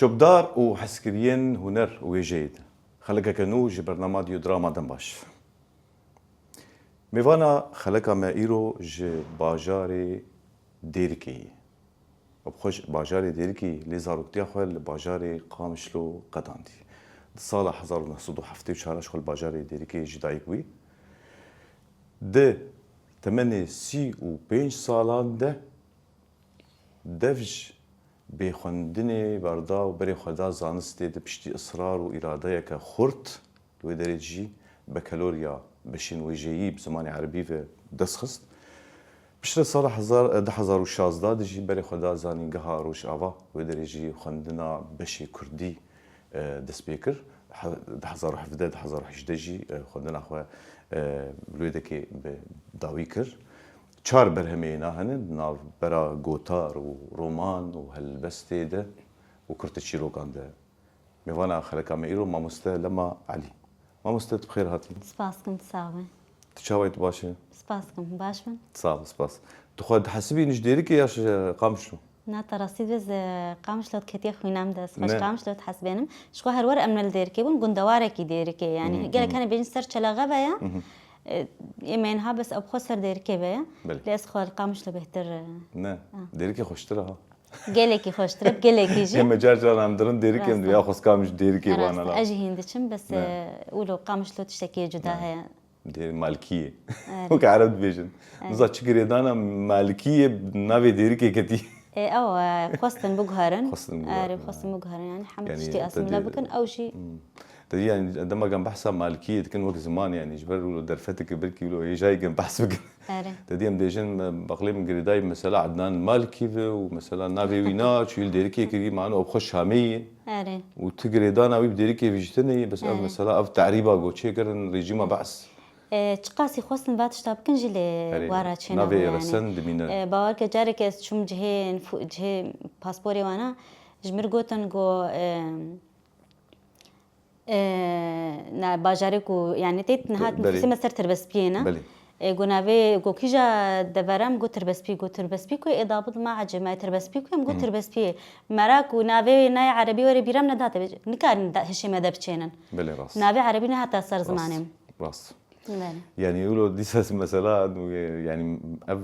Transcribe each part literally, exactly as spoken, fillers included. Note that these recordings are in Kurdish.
Çopdar û hezkiriyên huner û wêjeyê de. Xelekeke nû ji bernama Dîyodrama dem baş. Mêvana xeleka me îro ji bajarê Dêrikê ye. Bi xwe ji bajarê Dêrikê lê zaroktiya xwe li bajarê Qamişlo qedandî. Di sala hezar û neh sed û heftê û çar ji xwe li bajarê Dêrikê ji dayik bûyî. Di temenê sî û pênc salan de dev ji bêxwendinê berda û berê xwe da zanistê, di piştî israr û îradeyeke xurt, li wê derê jî bekeloriya beşên wêjeyî bi zimanê erebî ve dest xist. Piştre sala hezar, du hezar û şazdeh de jî berê xwe da Zanîngeha Rojava, wê derê jî xwendina beşê kurdî, e, dest pê kir. He-, du hezar û hevdeh, du hezar û hejdeh jî, e, xwendina xwe, e, li wê dekê bi dawî kir. Çar berhemê yê na hene, di navbera gotar û roman û helbestê de û kurteçîrokan de. Mêvana xeleka me îro mamoste Lema Elî. Mamoste, tu bi xêr hatî. Spas dikim, tu sax be. Tu çawa yî, tu baş î? Spas dikim, baş be. Sağ ol, spas. Tu xwe dihesibî ji Dêrikê ya ji Qamişlo? Na, te rastî divê, ez Qamişlo diketiye xwîna min de, ez xwe ji Ne. Qamişlo dihesibênim. Ji xwe herwer em ne li Dêrikê bûn, gundewarekî Dêrikê, yanî Hı, gelek hı. hene bêjin ser Çelexe ve ya. Hı hı. E, ê me niha bes ew bi xwe ser Dêrikê ve ya. Belê. Lê ez xwe li Qamişlo bêhtir, e, Ne, Ah. Dêrikê xweştir e ha. Gelekî xweştir e, gelekî jî. Hê me car car em dirin Dêrikê em Rast e. ya xwestkam ji Dêrikê Rast bana e, la. Ez jî hîn diçim, bes, Ne. e, wilo Qamişlo tiştekî cuda Ne. heye. Dê malikiyê. Evet. Wek Ereb dibêjin. Evet. Niza çi girêdana malikiyê navê Dêrikê ketî. E, ew, e, xwestin biguherin. Xwestin biguherin, Erê, ha. Xwestin biguherin, yani hemû Yani, tiştî te asimile dê- bikin, ew jî Hmm. Te dî yani dema em behsa malikiyê dikin wek ziman yani ji ber wilo derfeteke belkî wilo hêjayê em behs bikin. Erê. Te dî em dêjin me bexlê min girêdayî mesela Ednan Malikî ve û mesela navê wî na çûyî li Dêrikê kirî mano ew xwe Şamê yî. Erê. Û tu girêdana wî bi Dêrikê vî ji te neyê, bes ev Erê. mesela ev terîba go çêkirin rejîma Be's. E, çiqasî xwestin va tişta bikin jî lê Erê, wara çênabû navê yani. Resen dimîne. E, bawer ke careke ez çûm cihê nifû-, cihê pasporê wana, ji mir gotin go, e, e, na bajarê ku yani tê niha Belê. nifûsê me ser Tirbespiyê ne. Belê. E, go navê go kîja deveram go Tirbespî, go Tirbespî ku ê dabit ma ecê me Tirbespî ku em go Hı. Tirbespiyê. Merak û navê nayê erebî were bîra min nedate. Nikarin da-, hişê me de biçênin. Belê, rast. Navê erebî nehata ser Rast. zimanê min. Rast. Belê. Yani wilo dîsa mesela yani ev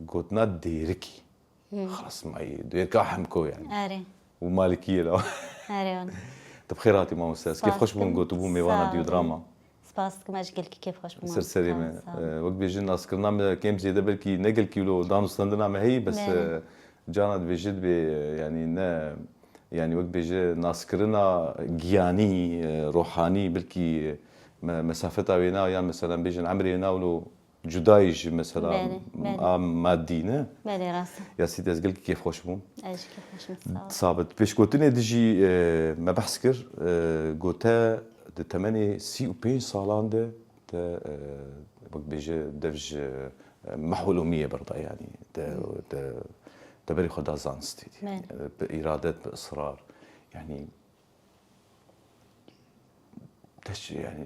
gotina Dêrikî. Hı. Xlas mayî, Dêrika Hemko yani. Erê. Û Malikiyê la. Erê wan. Tu bi xêr hatî mamoste. Ez Spas kêfxweş bûm dikim. gotibû mêvana Sağ ol. Dîyodrama. Spas dikim, ez ji gelkî kêfxweş bûm. Ser serê me. Sağ ol. E, wek bêjin naskirina me kêm zêde belkî ne gelkî wilo danûstendina me heyî, bes, Belê. e, cana dibêjit bê, e, yani ne, yani wek bêje naskirina giyanî, e, rohanî belkî, e, me-, mesafeta wêna yan mesela bêjin emrê wêna wilo cudayî ji mesela Belê, belê. a madî ne? Belê, rast. Yasî ez gelkî kêfxweş bûm. Ez jî kêfxweş im, sağ ol. Sabit. Pêşgotinê dijî, e, me behs kir, e, gote di temenê sî û pênc salan de te, e, wek bêje dev ji, e, mehwil umiyê berda yani. Te, Hmm. te, te berê xwe da zanistê dî. Belê. E, bi îradet, bi israr. Yani Te çi, yani,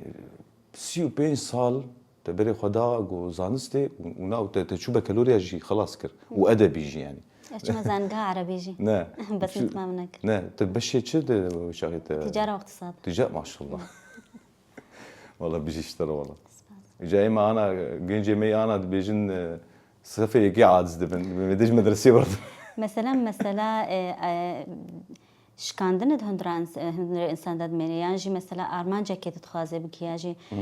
sî û pênc sal te berê xwe da ku zanistê û, û na û te, te çû bekeloriya jî xelas kir. Û edebî jî, yani. Ez çima zanîngeha erebî jî. Ne. Bes Çi- min temam nekir. Ne, te beşê çi de şaxê te? Ticara û iqtisad. Tica-, maşallah. Wala bijî ji te re wala. Îca êma ana, gencê me ana dibêjin, e, sefê yekê aciz dibin. Me dij medresê berdim. Mesela, mesela, e, e, şikandine di hundra ins-, e, hundra insan de dimêne. Yan jî mesela armancekê tu dixwaze bikî, ya jî Hı.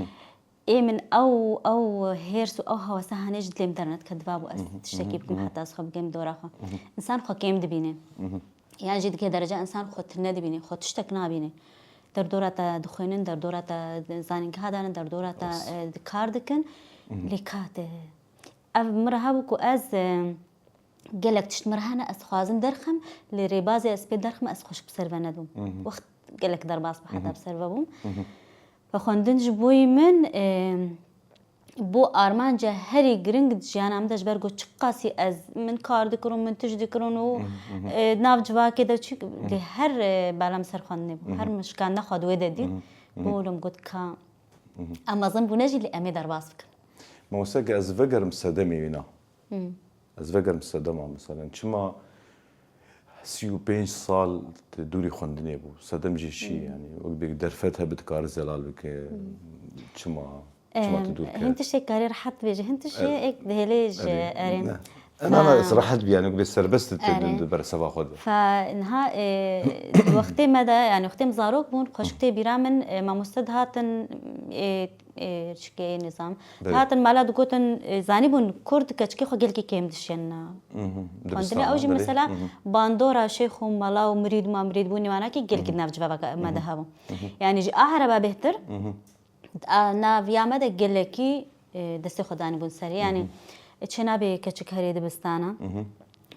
ê min ew, ew hêrs û ew hewese hanê ji dilê min dernedike, divabû ez Hı hı, tiştekî hı hı, bikim hı hı. heta ez xwe bigêm dora xwe. Hı hı. Însan xwe kêm dibîne. Hı hı. Yan jî dike dereca însan xwe tune dibîne, xwe tiştek nabîne. Derdora te dixwînin, derdora te zanîngeha danin, derdora te, Rast. e, di kar dikin. Hı hı. Lê ka te Ev min re hebû ku ez, e, gelek tişt min re hene, ez dixwazim derxim, lê rêbazê ez pê derxim, ez xweşik bi ser ve nebûm. Mhm. Wext gelek derbas bû, heta Mhm. bi ser ve bûm. Mhm. Ve xwendin ji bo yî min, e, bû armanca herî giring di jiyana min de, ji ber ku çiqasî ez, min kar dikirin, min tişt dikirin û, Mhm, mhm. e, nav civakê de çi, Mhm. lê her, e, bela min ser xwendinê bû. Mhm. Her min şikandina xwe di wê de dît. Mhm, mhm. Olim got ka, Mhm. em mezin bûne jî, lê em ê derbas bikin. Mamoste, ez vegerim sedemê wîna. Hmm. Ez vegerim sedema, meselen. Çima Sî û pênc sal tu dûrî xwendinê bû. Sedem jî şî, yanî wek bêk derfet hebe dikare zelal bike. Çima? Çima tu dûr ket? Hin tiştê karê rehet bêje, hin tiştê ek dihêlê ji erê. Em ama rehet bî, yanî wek bê serbest tu di berseva xwe de. Fa niha, e, wextê me de, yanî wextê em zarok bûn, xweşik tê bîra min, e, mamoste dihatin, e, e, çikê nizam. Dihatin mala digotin, e, zanîbûn Kurd keçikê xwe gelkî kêm dişênine. Xwendinê ew jî mesela bandora şêx û mala û mirîd ma mirîd bû nêwanakî gelkî di nav civaka me de hebû. Yanî ji a hereba bêhtir, a, nav ya me de gelekî, e, destê xwe danîbûn serê. Yanî, e, çênabê keçik herê dibistana.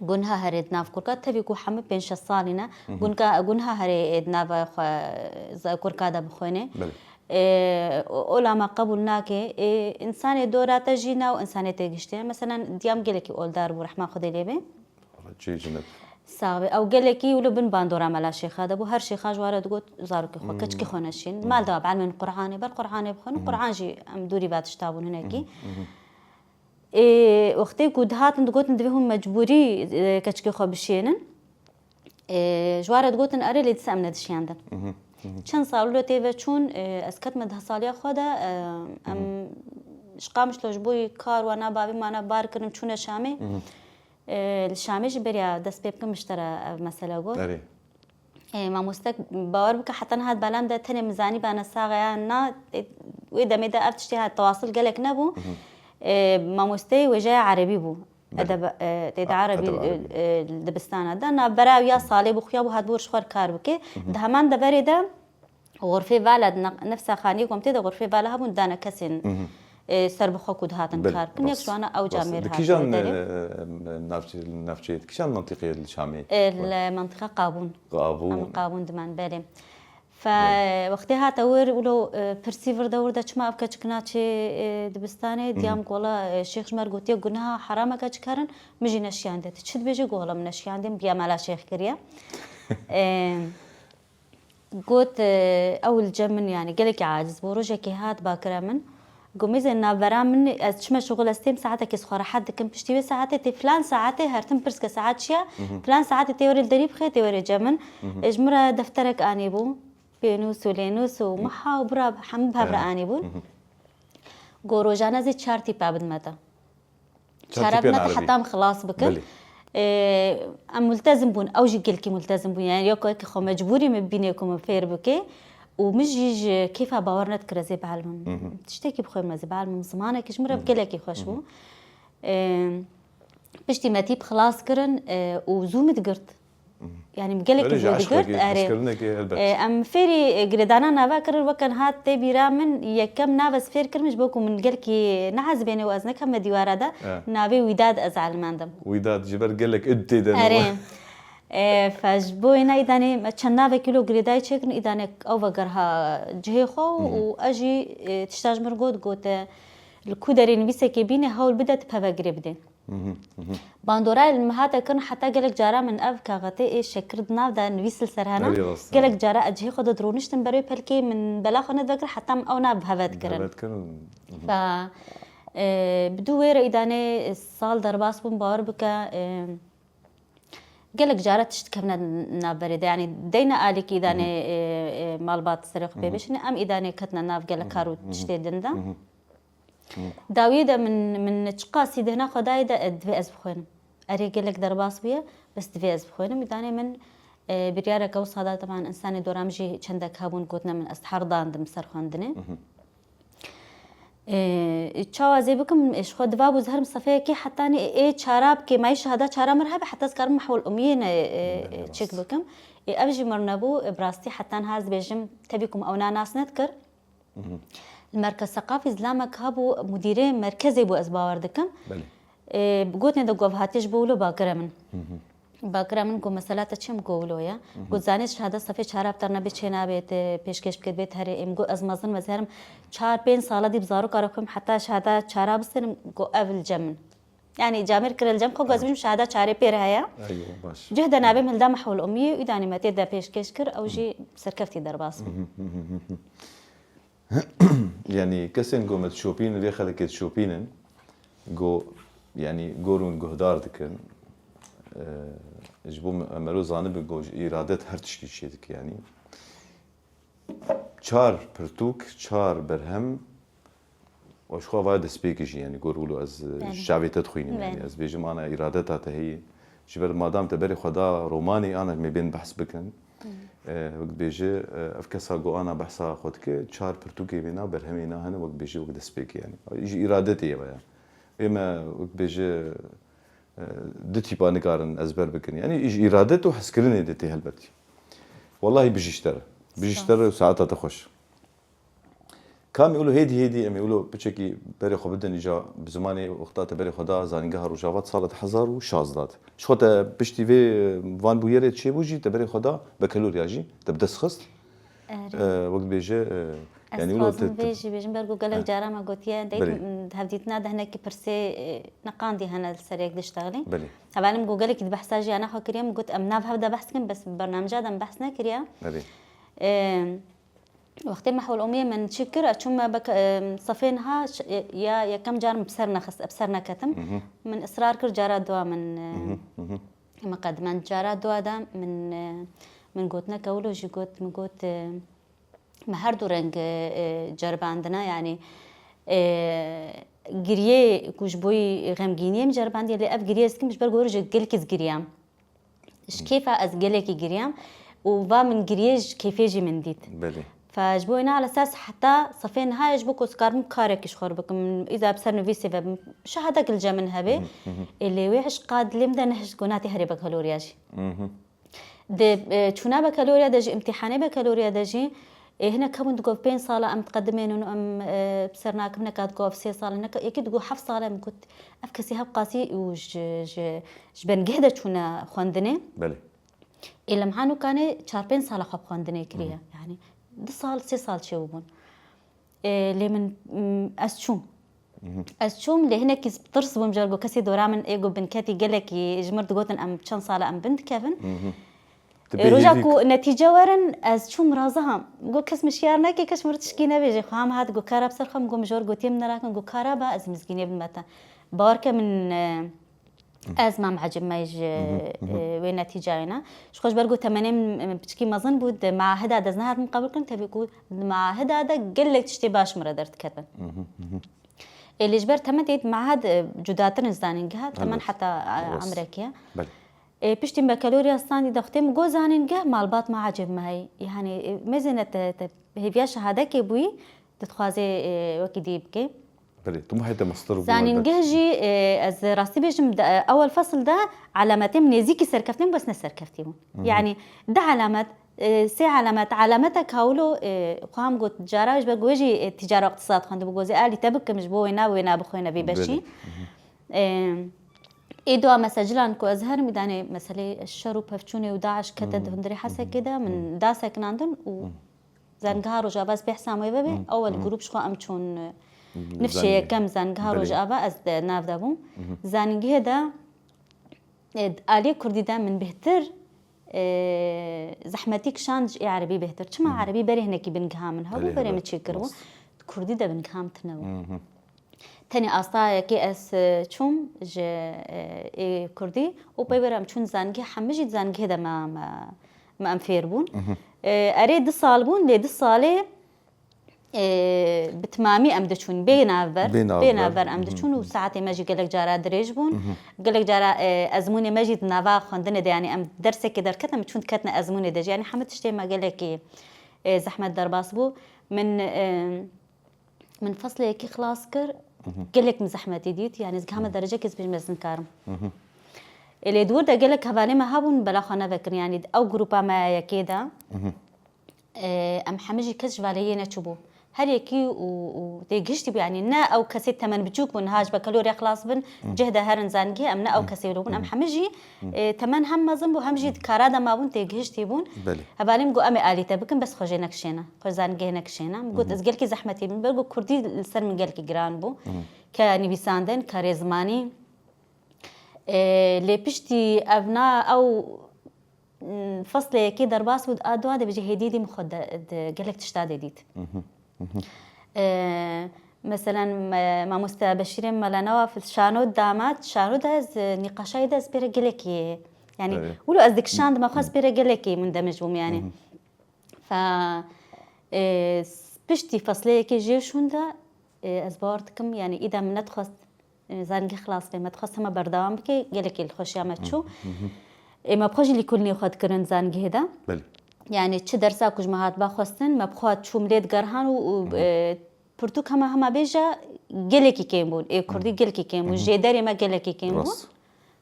Gunha herê di nav kurka, tevî ku hemû pênc şeş salî ne. Gunka, gunha herê, e, di nava xwe, ze-, kurka de bixwêne. E, o-, ola me qebûl nake. E, însanê dora te jî ne û însanê te giştê. Meselen, diyam gelekî oldar bû, rehma Xwedê lê bê. Çê cinet. Sax be. Ew gelekî wilo bin bandora mela şêxa de bû. Her şêxa ji ware digot, zarokê xwe, keçikê xwe neşîn. Mal de bielmên Qur'anê, ber Qur'anê bixwin. Qur'an jî em dûrî va tişta bûn hinekî. Ê, wextê ku dihatin digotin divê hûn mecbûrî, e, keçikê xwe bişênin. Ê, ji ware digotin erê lê dîsa em nedişiyandin. Çend sal wilo tê ve çûn, e, ez ketime deh saliya xwe de, e, em ji Qamişlo ji bo kar wana bavê mana bar kirin çûne Şamê. E, li Şamê jî beriya dest pê bikin miştera ev mesele got. Erê. E, mamoste bawer bike heta niha di belam de tenê min zanîbane saxe ya na, e, wê demê de ev tiştê ha tewasil gelek nebû. E, mamosteyê wêjeya erebî bû. Edeb, e, tê de erebî, e, e, dibistana de. Navbera ya salê bû, xuya bû, hat bû ji xwe re kar bike. Di heman deverê de Xurfê vala, ne-, nefsa xaniyê ku em tê de xurfê vala hebûn, dane kesên, e, serbixwe ku dihatin kar bikin. Yek ji wana ew camêr hat derê. Di kîjan, e, navçe-, navçeyê, di kîjan mentiqê li Şamê? E, li mentiqa Qabûn. Qabûn. Em Qabûn dimen, belê. Fe, wextê hate wir, wilo, e, pirsî vir de wir de çima ev keçik naçê, e, dibistanê, diyam ku wela, e, şêx ji me re gotiye, gunaha heram e keçik herin, min jî neşiyandê. Tu çi dibêjî? Got, wela min neşiyandê, min biya mala şêx kiriye. E, Got, e, ew li cem min, yanî gelekî aciz bû. Rojekê hat bakire min. Got, mêzên navbera min, ez çime şixul, ez têm saetekê xwe rehet dikim. Piştî wê saetê tê filan saetê her tim pirs ke saet çi ye? Filan saetê tê were li derî bixê, tê were cem min. E, ji min re defterek anî bû. Pênûs û lênûs û miha û bira hemû bi hev re anî bûn. Got, rojane ez ê çar tîpa bidime te. Çar tîpên erebî. Çare bidime te heta em xilas bikin. Belê. Ee, em multezim bûn, ew jî gelkî multezim bûn. Yani yok, wekî xwe mecbûrî min bînê ku min fêr bike. Û min jî ji kêfa bawer nedikir ez ê bielmim. Tiştekî bixwêrim ez ê bielmim. Zimanekî ji min re gelekî xweş bû. Ee, piştî me tîp xilas kirin, e, û zû min digirt. Yani gelekî zû digirt, erê. E, em fêrî, e, girêdana nava kirin, weke niha tê bîra min, yekem nav ez fêr kirim, ji bo ku min gelkî neezibêne û ez nekevime dîwara de, navê Wîdad ez elmendim. Wîdad ji ber gelek id tê de. Erê. E, fe ji bo yê ne îdanê me çend navekî lo girêdayî çêkirin, îdanê ew vegerha cihê xwe û ez jî, e, tişta ji min got, gote, li ku derê nivîsekê bîne, hewl bide tu peve girê bidê. Bandorayê li min hate kirin, heta gelek cara min ev kaxetê ê şekir di nav de nivîs li ser hene. Erê, rast e. Gelek cara ez cihê xwe de dironiştim ber wê pelkê, min bela xwe nedivekir, heta min ew nav bi heve dikirin. Bi heve dikirin. Fa, e, bi dû wê re îdanê sal derbas bûm, bawer bike, e, gelek cara tişt dikevne navberê de. Yani deyne alîkî îdanê, e, e, malbat serê xwe pê bişîne. Em îdanê ketine nav gelek kar û tiştê din de. Dawiyê de min, min çiqasî dihna xwe dayê de, e, divê ez bixwênim. Erê gelek derbas bûye, bes divê ez bixwênim. Îdanê min, e, biryareke wisa da, teban însanê dora min jî çendek hebûn gotine min ez herdandim ser xwendinê. E, çawa zê bikim, e, ji xwe diva bû, ez herim sefeyekê hetanî ê çara bikê, mayî şehada çara mir hebe, heta ez karim mehwel umiyê ne, e, e, çêk bikim. E, ev jî mir nebû, e, bi rastî heta niha ez dibêjim, tevî ku min ew na nas nedikir. Li Merkez Seqafî zilamek hebû, mudîrê merkezê bû, ez bawer dikim. Belê. Ê, gotinê de ku ev hatiye ji bo wilo bakire min. Bakire min got, mesela te çi? Min got, wilo ye. Got, zanê şehada sefê çara bi te re nebe, çê nabe, te pêşkêş bike, bêt herê. Ê, min got, ez mezin im, ez herim çar pênc sala dî bi zaroka re xwim, heta şehada çara bistênim, got, ev li cem min. Yani camêr kire li cem xwe, got, ez bêjim şehada çarê pê re heye. Eywa, baş. Cih de navê min hilda mehwil umiyê, îdanê me tê de pêşkêş kir, ew jî serkeftî derbas bû. Yanî kesên ku me dişopînin, vê xelekê dişopînin, ku, yanî, gor hûn guhdar dikin, e, Ji bo me-, mero zanibe ku ji îradet her tiştî çêdike, yanî. Çar pirtûk, çar berhem, û ji xwe vaya destpêkê jî, yanî, gor wilo ez, e, Belê. Ji çavê te dixwînim, yanî, Belê. Ez bêjim, ana îradet hate heyî. Ji ber madam te berê xwe da romanê, ana me bên behs bikin. Hı. E, wek dibêje, e, ev kesa ku ana behsa xwe dike, çar pirtûkê wê na, berhemê na hene, wek dibêje, wek destpêkê, yanî. Ji îradetê ye ya. Ê me, wek dibêje, e, du tîpa nikarin ezber bikin. Yanî ji îradet û hezkirinê de tê helbetî. Wellahî bijî ji te re. Bijî ji te re û saeta te xweş. Ka em ê wilo hêdî hêdî, em ê wilo piçekî berê xwe bidin îca bi zimanê wexta te berê xwe da zanîngeha Rojava di sala di hezar û şazda de. Ji xwe te piştî vê van bûyerê çêbû jî te berê xwe da bekalorya jî te bi dest xist. Erê. E, wek dibêje, e, Ez yanî wilo dixwazim te, te vê jî bêjim, ber ku gelek Heh. cara me gotiye, deyt Belê. m-, hevdîtina de hinekî pirsê, e, neqandî hene li ser yek diştexilî. Belê. Hevalê min ku gelekî di behsa jiyana xwe kiriye, min got, em nav hev de behs dikin, bes bernamca de em behs nekiriye. Belê. E, wextê Mehwil Umiyê min çi kir, ez çûm me bek-, e, sefê niha ş-, e, ya yekem car min bi ser nexist, bi ser neketim. Mhm. Min israr kir cara dua min, e, Mhm, mhm. Min qedimen cara dua da min, e, min got neke wilo jî got, min got, e, me her du reng, e, e, ceribandine, yanî, e, giriyê ku ji bo yî xemgîniyê min ceribandiye, lê ev giriyê ez dikim ji ber ku ji gelkî ez giriyam. Ji kêfa ez gelekî giriyam û va min giriyê ji kêfê jî min dît. Belê. Fe ji bo wê ne, ala ser heta sefê niha ji bo ku ez karim karekî ji xwe re bikim. Îza bi ser nivîsê ve bim. Şehadek li cem min hebe. Mhm, mhm. Ê lê wê hişqa dilê min de nehişt ku natê herê bekaloriya jî. Mhm. Di, e, çûna bekaloriya de jî, imtîhanê bekaloriya de jî, ê hinek hebûn digot pênc sala em diqedimên û em, e, bi ser nakim, neka digot sê sala, neka yekî digot heft sala, em got ev kesî hevqasî û ji, ji, ji bengeh de çûne xwendinê. Belê. Ê li Mihanûkanê çar pênc sala xwe bi xwendinê kiriye. Hı hı. Yanî du sal, sê sal çêbûbûn. Ê, lê min, m, ez çûm. Hı hı. Ez çûm, lê hinekî tirs bûm, ji ber ku kesê dora min ê ku binketî gelekî ji mir digotin, em çend sala em bin dikevin. Hı hı. Tu Ê, bê roja hêvî ku netîce werin, ez çûm raziham. Got kes min şiyar neke, kes min tişkî nebêje. Xwe ham hat got kara bi ser xwe, min got min jor gotiye min nerakin, got kara ba ez mizgînê bin me te. Bawer ke min, e, Ez mam ecib me ji, Hı hı, hı hı. e, wê netîcayê ne. Ji xwe ji ber ku temenê min, e, piçkî mezin bû, di maahida de ez nehatim qebûl kirin, tevî ku di maahida de gelek tiştê baş min re derdiketin. Hı hı, hı hı. Ê, lê ji ber temen tê di maahid, e, cudatir in zanîngeha, temen Elbet. heta, e, Rast. emrekê ye. Belê. Ê, piştî bekaloriya standî de xwetê min got zanîngeh malbat me ecib me heyî. Yanî, e, mêzêne te, te hêviya şehadekê bûyî, dixwazê, e, wekî dî bikê. Belê, tu muhê te mestir bû Zanîngeh elbet. jî, e, ez rastî bêjim, de, e, ewel fesil de alametê min nêzîkî serkeftî bûn, bes ne serkeftî bûn. Hı hı. Yanî du alamet, e, sê alamet, alametek hawilo, e, xwe ham got, cara ji ber ku wê jî, e, tîcara iqtisad xwendibû, got, ez alî te bikim ji bo wêna, wêna bixwêne vê beşî. Belê. Hı hı. E, ê dua mesecilan ku ez herim îdanê meselê şer û pevçûnê û DAIŞ kete Hı hı. di hundirê Hesekê de, min Hı hı. da sekinandin û Hı. Zangeha Rojava ez bêhsam wê bibê, Hı, ewel hı. grûp ji xwe em çûn, e, Hı, nifşê zanîngehê. yekem Zangeha Belê. Rojava ez de nav de bûm. Hı hı. Zanîngehê de, e, aliyê kurdî de min bêhtir, e, zehmetî kişand ji ê erebî bêhtir. Çima Hı hı. erebî berê hinekî bingeha min hebû, Belê, berê min belê. çêkiribû. Rast. Kurdî de bingeha min tune bû. Hı hı. Tenê asta yekê ez, e, çûm ji, e, ê kurdî û pey were em çûn zangehê, hemî jî di zangehê de me, me, me em fêr bûn. Mhm. E, erê du sal bûn, lê du salê, e, bi timamî em diçûn. Bê navber, Bê navber. bê navber em Mhm, diçûn û mhm. saetê me jî gelek cara dirêj bûn. Mhm. Gelek cara, e, ezmûnê me jî di nava xwendinê de, yanî em dersekê derket, em çûn diketine ezmûnê de jî. Yanî hemî tiştê me gelekî, e, zehmet derbas bû. Min, e, Min feslê yekî xilas kir, Mhm. gelek min zehmetî dît, yanî ez gihame Mhm. derecekê ez bêjim ez nikarim. Mhm. Ê, lê di wir de gelek hevalê me hebûn bela xwe nevekirin, yanî ew grûpa me yekê de, Mhm. e, em hemî jî kes ji valeyê neçûbû. Her yekî û, û têgihiştî bû, yanî ne ew kesê temen biçûk bûn, niha ji bekalorya xilas bin, Mhm. cih de herin zangê, em ne ew Mhm. kesê wilo bûn, em Mhm. hemî jî, Mhm. e, temen hem mezin bû, hem jî di kara de mabûn, têgihiştî bûn. Belê. Hevalê min got, em ê alî te bikin, bes xwe jê nekişêne, xwe zangehê nekişêne. Min got, Mhm. ez gelkî zehmetî bûm, ber got kurdî li ser min gelkî giran bû. Mhm. Ke nivîsandin, ke rêzimanî. E, lê piştî ev na, ew, m, feslê yekê derbas bû, a dua de bêje hêdî dî min xwe de, de gelek tişta de dît. Mhm. Mhm. E, meselen, me, mamoste Beşîrê Melenawa fil şano damat, şano de ez, e, nîqaşayê de ez pê re gelekî Yani, Evet. wilo ez dikişandim, me xwest pê re gelekî mundemij bûm yani. Fe, e, piştî fesleyekê jê şûnde, e, ez bawer dikim, yani, îda min nedixwest, e, zangî xilas be, me dixwest hema berdewam bike, gelekî li xweşiya me çû. E, me bi xwe jî lîkolînê xwe dikirin zangihê de. Belê. Yani, çi dersa ku ji me hatba xwestin, me bi xwe çûm lê digerhan û, û, e, pirtûk hema, hema bêje gelekî kêm bûn. Ê kurdî gelekî kêm bûn. Jêderê me gelekî kêm bûn. Rast.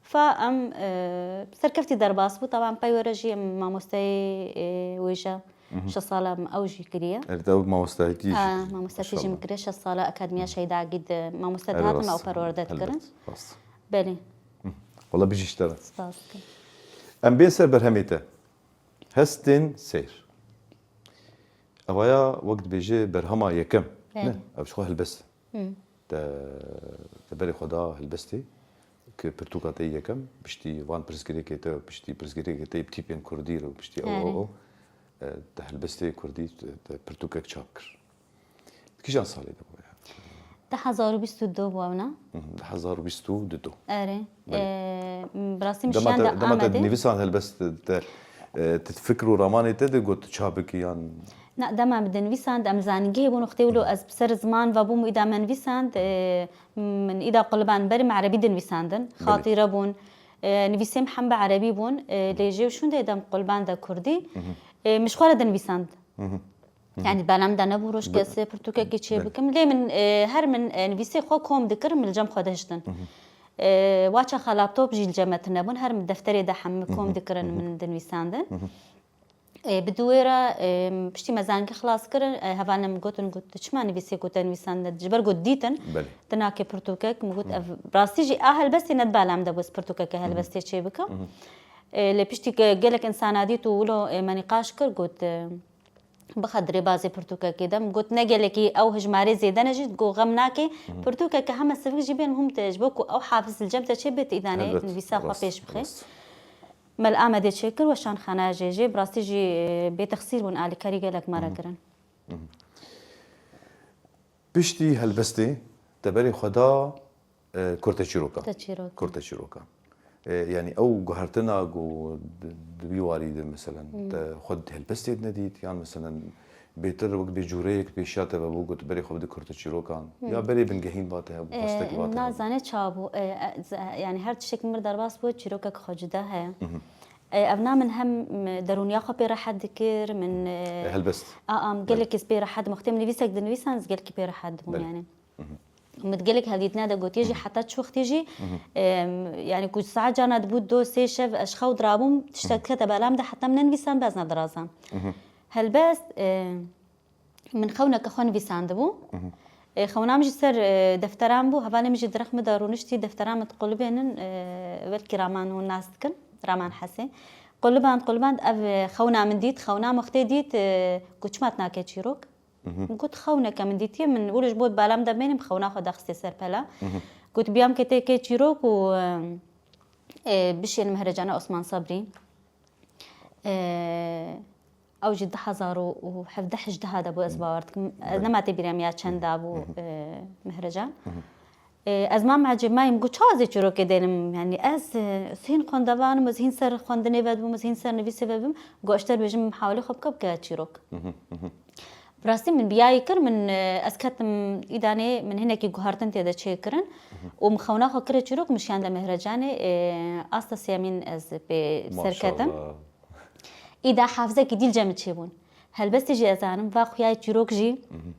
Fa em, e, serkeftî derbas bû. Taban pey were jî em mamosteyê, e, wêje şeş sala em ew jî kiriye. Erê, te ew mamostayîtî jî Ha, kiriye. Mamostayîtî jî Maşallah. min kiriye. Şeş sala Akademiya Şehîd Agî de mamoste Erê, dihatin me rast. ew perwerde dikirin. Helbet, rast. Belê. Wala bijî ji te re. Spas dikim. Em bên ser berhemê te. Hestên seyr. Evaya wek dibêje berhema yekem. Belê. Ne? Ev ji xwe helbest. Te, te berê xwe da helbestê, ki pirtûka te yê yekem, piştî van pirsgirêkê te, piştî pirsgirêkê te yê bi tîpên kurdî re, piştî ew, ew, Erê. ew, e, te helbestê kurdî, te, te pirtûkek çap kir. Di kîjan salê de bû ya? Du hezar û bîst û du bû ew, ne? Hı hı, du hezar û bîst û du. Erê. Belê. E, bi rastî min Dema şiyan te, de dema te Amedê. dinivîsand helbest te, e, te fikr û ramanê te de got çap bikî yan? Na, dema min dinivîsand, em zangehê bûn, wextê wilo ez bi ser ziman ve bûm û îda me nivîsand, e, min îda quliband berê me erebî dinivîsandin. Belê. Xatîre bûn. E, nivîsê min hem bi erebî bûn. E, lê jê û şûndê dem quliband de kurdî. Hı hı. E, min ji xwe re dinivîsand. Hı hı. Hı hı. Yani bela min de nebû roj Be- kes pirtûkekî çê Belê. bikim. Lê min, e, her min, e, nivîsê xwe kom dikirim, min li cem xwe dihiştin. Hı hı. E, waçaxa laptop jî li cem me tune bûn. Her min defterê de hem min kom Hı hı. dikirin, Hı hı. min dinivîsandin. Hı hı. E, bi dû wê re, e, piştî me zangî xilas kirin, e, hevalên min gotin, got, "Tu çima nivîsê ku te nivîsandin?" Ji ber ku dîtin, Belê. tu nakê pirtûkek, min got, Hı. "Ev rastî jî a helbestê ne di bela min de bû ez pirtûkeke Hı hı. helbestê çê bikim." Hı hı. E, lê piştî ge-, gelek insana dît û wilo, e, me nîqaş kir, got, e, "Bixe di rêbazê pirtûkekê de." Min got, "Ne gelekî ew hijmarê zêde ne jî, got, xem nake, Hı hı. pirtûkeke heme sivik jî bên hûm te, ji bo ku ew hafiz li cem te çê bê, tu îdanê Helbet, nivîsa xwe rast, pêş bixe." rast. Me li Amedê çêkir, weşanxanaya jê jê, bi rastî jî, e, bêtexsîr bûn, alîkarî gelek me re Hı hı. kirin. Hı hı. Piştî helbestê te berê xwe da, e, kurteçîrokan. Kurteçîrokan. Kurteçîrokan. E, yanî ew guhertina ku di, di wî warî de, meselen, Hı. te xwe di helbestê de nedît, yan, meselen, bêtir wek bê cûreyek pêşiya te vebû, got, berê xwe bide kurteçîrokan. Hı. Ya berê bingehîn ba te hebû, E, xwestek ba te hebû. Nazane çawa bû. E, e, z-, e, yani her tiştek min derbas bû, çîrokek xwe cuda heye. Hı hı. E, ev na min hem, m, derûniya xwe pê rehet dikir, min, e, E, helbest. A, am, Belê. gelek ez pê rehet, wextê min nivîsek dinivîsan, ez gelkî pê rehet dibûm Belê. yani. Hı hı. Min gelek hevdîtine de gotiye jî, Hı hı. heta çi wextê jî, Hı hı. em, yani ku saet cana dibû do sê şev ez xew dirabûm, tiştek Hı hı. dikete bela min de heta min nenivîsan, ez nedirazam. Hı hı. Helbest, e, Min xewneke xwe nivîsandibû. Mhm. E, xewna min jî ser, e, defteran bû. Hevalê min jî di rex min de rûniştî, defteran min diqulibênin, e, belkî Raman hûn nas dikin, Raman Hesê. Quliband, quliband, ev, e, xewna min dît, xewna min wextê dît, e, got, "Çima tu nake çîrok?" Mhm. Min got, "Xewneke min dîtiye, min wilo ji bo bala min de bênim, xewna xwe daxistê ser pela." Mhm. Got, "Biyam ke tê kê çîrok û, e, e, bişên Mehrecana Osman Sabrî." E, ew jî du hezar û hevdeh hejdeha de bû, ez bawer dikim. Ez Belê. nema tê bîra min ya çend da bû, Mhm. e, Mehrecan. Mhm. E, ez mam ecêb mayim, got, "Çawa ez ê çîrokê dênim?" Yani ez, e, ez hîn xwendevan im, ez hîn ser xwendinê ve dibim, ez hîn ser nivîsê ve bim. Got, "Ji te re bêjim, hawlê xwe bike, bike çîrok." Mhm, mhm. Bi rastî min biyayî kir, min, e, ez ketim îdanê, min hinekî guhertin tê de çêkirin Mhm. û min xewna xwe kire çîrok, min şiyande Mehrecanê, e, asta sêyemîn ez pê serketim. Maşallah. Îda hafizekî dî li cem min çêbûn. Helbestê jî ez zanim, va xuyayê çîrok jî, Mhm.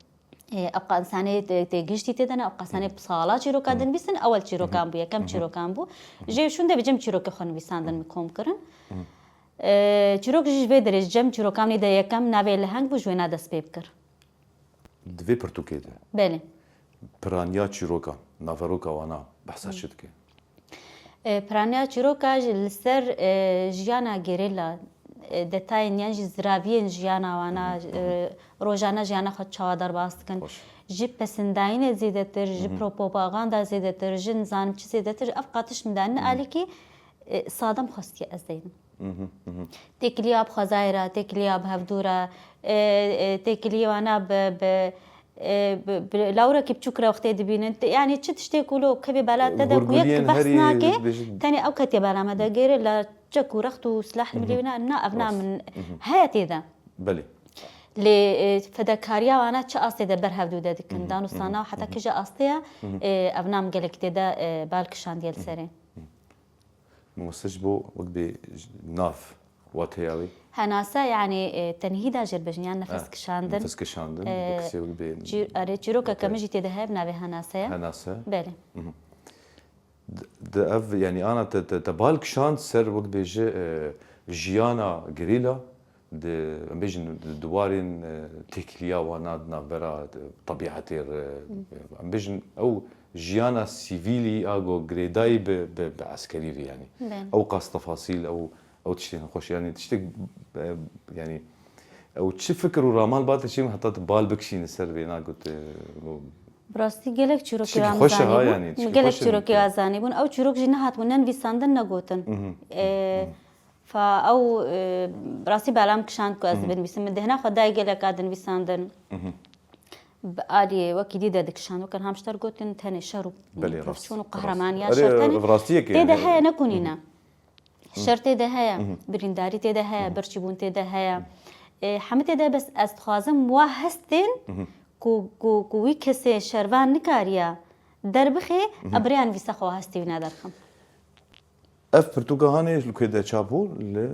e, ew qa insanê tê, tê giştî tê de ne, ew qa insanê Mhm. sala çîroka Mhm. dinivîsin, ewel çîrokan Mhm. bû, yekem Mhm. çîrokan bû. Mhm. Jê şûnde bi cem çîrokê xwe nivîsandin min kom kirin. Mhm. E, çîrok jî ji vê derê, ji cem çîrokan nî de yekem navê Leheng bû, ji wêna dest pê bikir. Di vê pirtûkê de Belê. piraniya çîrokan, naveroka wana behsa Hı. çi dike? E, piraniya çîroka jî li ser, e, jiyana gerîla, e, detayên yan jî ziraviyên jiyana wana, Hı hı, hı hı. e, rojane jiyana xwe çawa derbas dikin. Xweş. Ji pesindayînê zêdetir, ji Hı hı. propaganda zêdetir, ji nizanim çi zêdetir, ev qatiş min danîne Hı hı. alîkî, e, sadem xwestiye ez deynim. Mhm, mhm. Têkiliya bi xwezayê re, têkiliya bi hevdû re, e, e, têkiliya wana bi, bi, e, bi, bi lawrekî biçûk re wextê dibînin. Te, yani çi tiştê ku lo kevê bela te de ku yek Hûrguliyên behs herî nake, dibêjin. tenê ew ketiye bela me de gêre, la çek û rext û silah li milê wî ne, na, ev na min heye tê de. Belê. Lê, e, fedakariya wana çi astê de ber hevdû de dikin, dan û sana û heta kîja astê ye, e, ev nam gelek tê de, e, bal kişandiye li serê. Mamoste ji bo wek bê nav wateya wê? Henase, yanî, e, tenhî da jêr bejin, yan nefes kişandin. Nefes kişandin, e, bi kesê wek bê. Çî-, erê, çîrokeke min jî tê de heye, bi navê Henase ye. Henase. Belê. Di, di ev, yanî ana te, te, te bal kişand ser wek bêje, e, jiyana gerîla, di, em bêjin di, di warên, e, têkiliya wana di navbera, e, tebîetê re, em bêjin ew jiyana sivîlî a go girêdayî bi, bi, bi eskerî ve yanî. Belê. Ew qas tefasîl, ew, ew tiştên xweş, yanî tiştek, e, yanî ew çi fikir û ramal ba te çî heta tu bal bikişînî ser vê na got, e, go Bi rastî gelek çîrokê Tiştekî wan xweş e ha, zanîbûn. Yanî, tiştekî Gelek xweş e. Çîrokê wan zanîbûn. Ew çîrok jî nehatibûn, ne nivîsandin, ne gotin. Mhm. Ê, fa ew, e, bi rastî belam kişand ku ez Mhm. binivîsim. Min dehna xwe dayê gelek a dinivîsandin. Mhm. Bi aliyê wekî dî de dikişand. Weke niha ji te re gotin, tenê şer û Belê, rast, pevçûn û rast. Qehremanî ya Erê, şer tenê. Bi rastiyekê Tê de yani. Heye, ne kunî ne. Mhm. Şer tê de heye, Mhm. birîndarî tê de heye, Mhm. birçîbûn tê de heye. E, hemî tê de, bes ez dixwazim wa hestên Mhm. ku, ku, ku wî kesê şervan nikariya derbixê, Mhm. ev bi rêya nivîsa xwe wa hestê wî nederxim. Ev pirtûka hanê li ku de çap bû? Li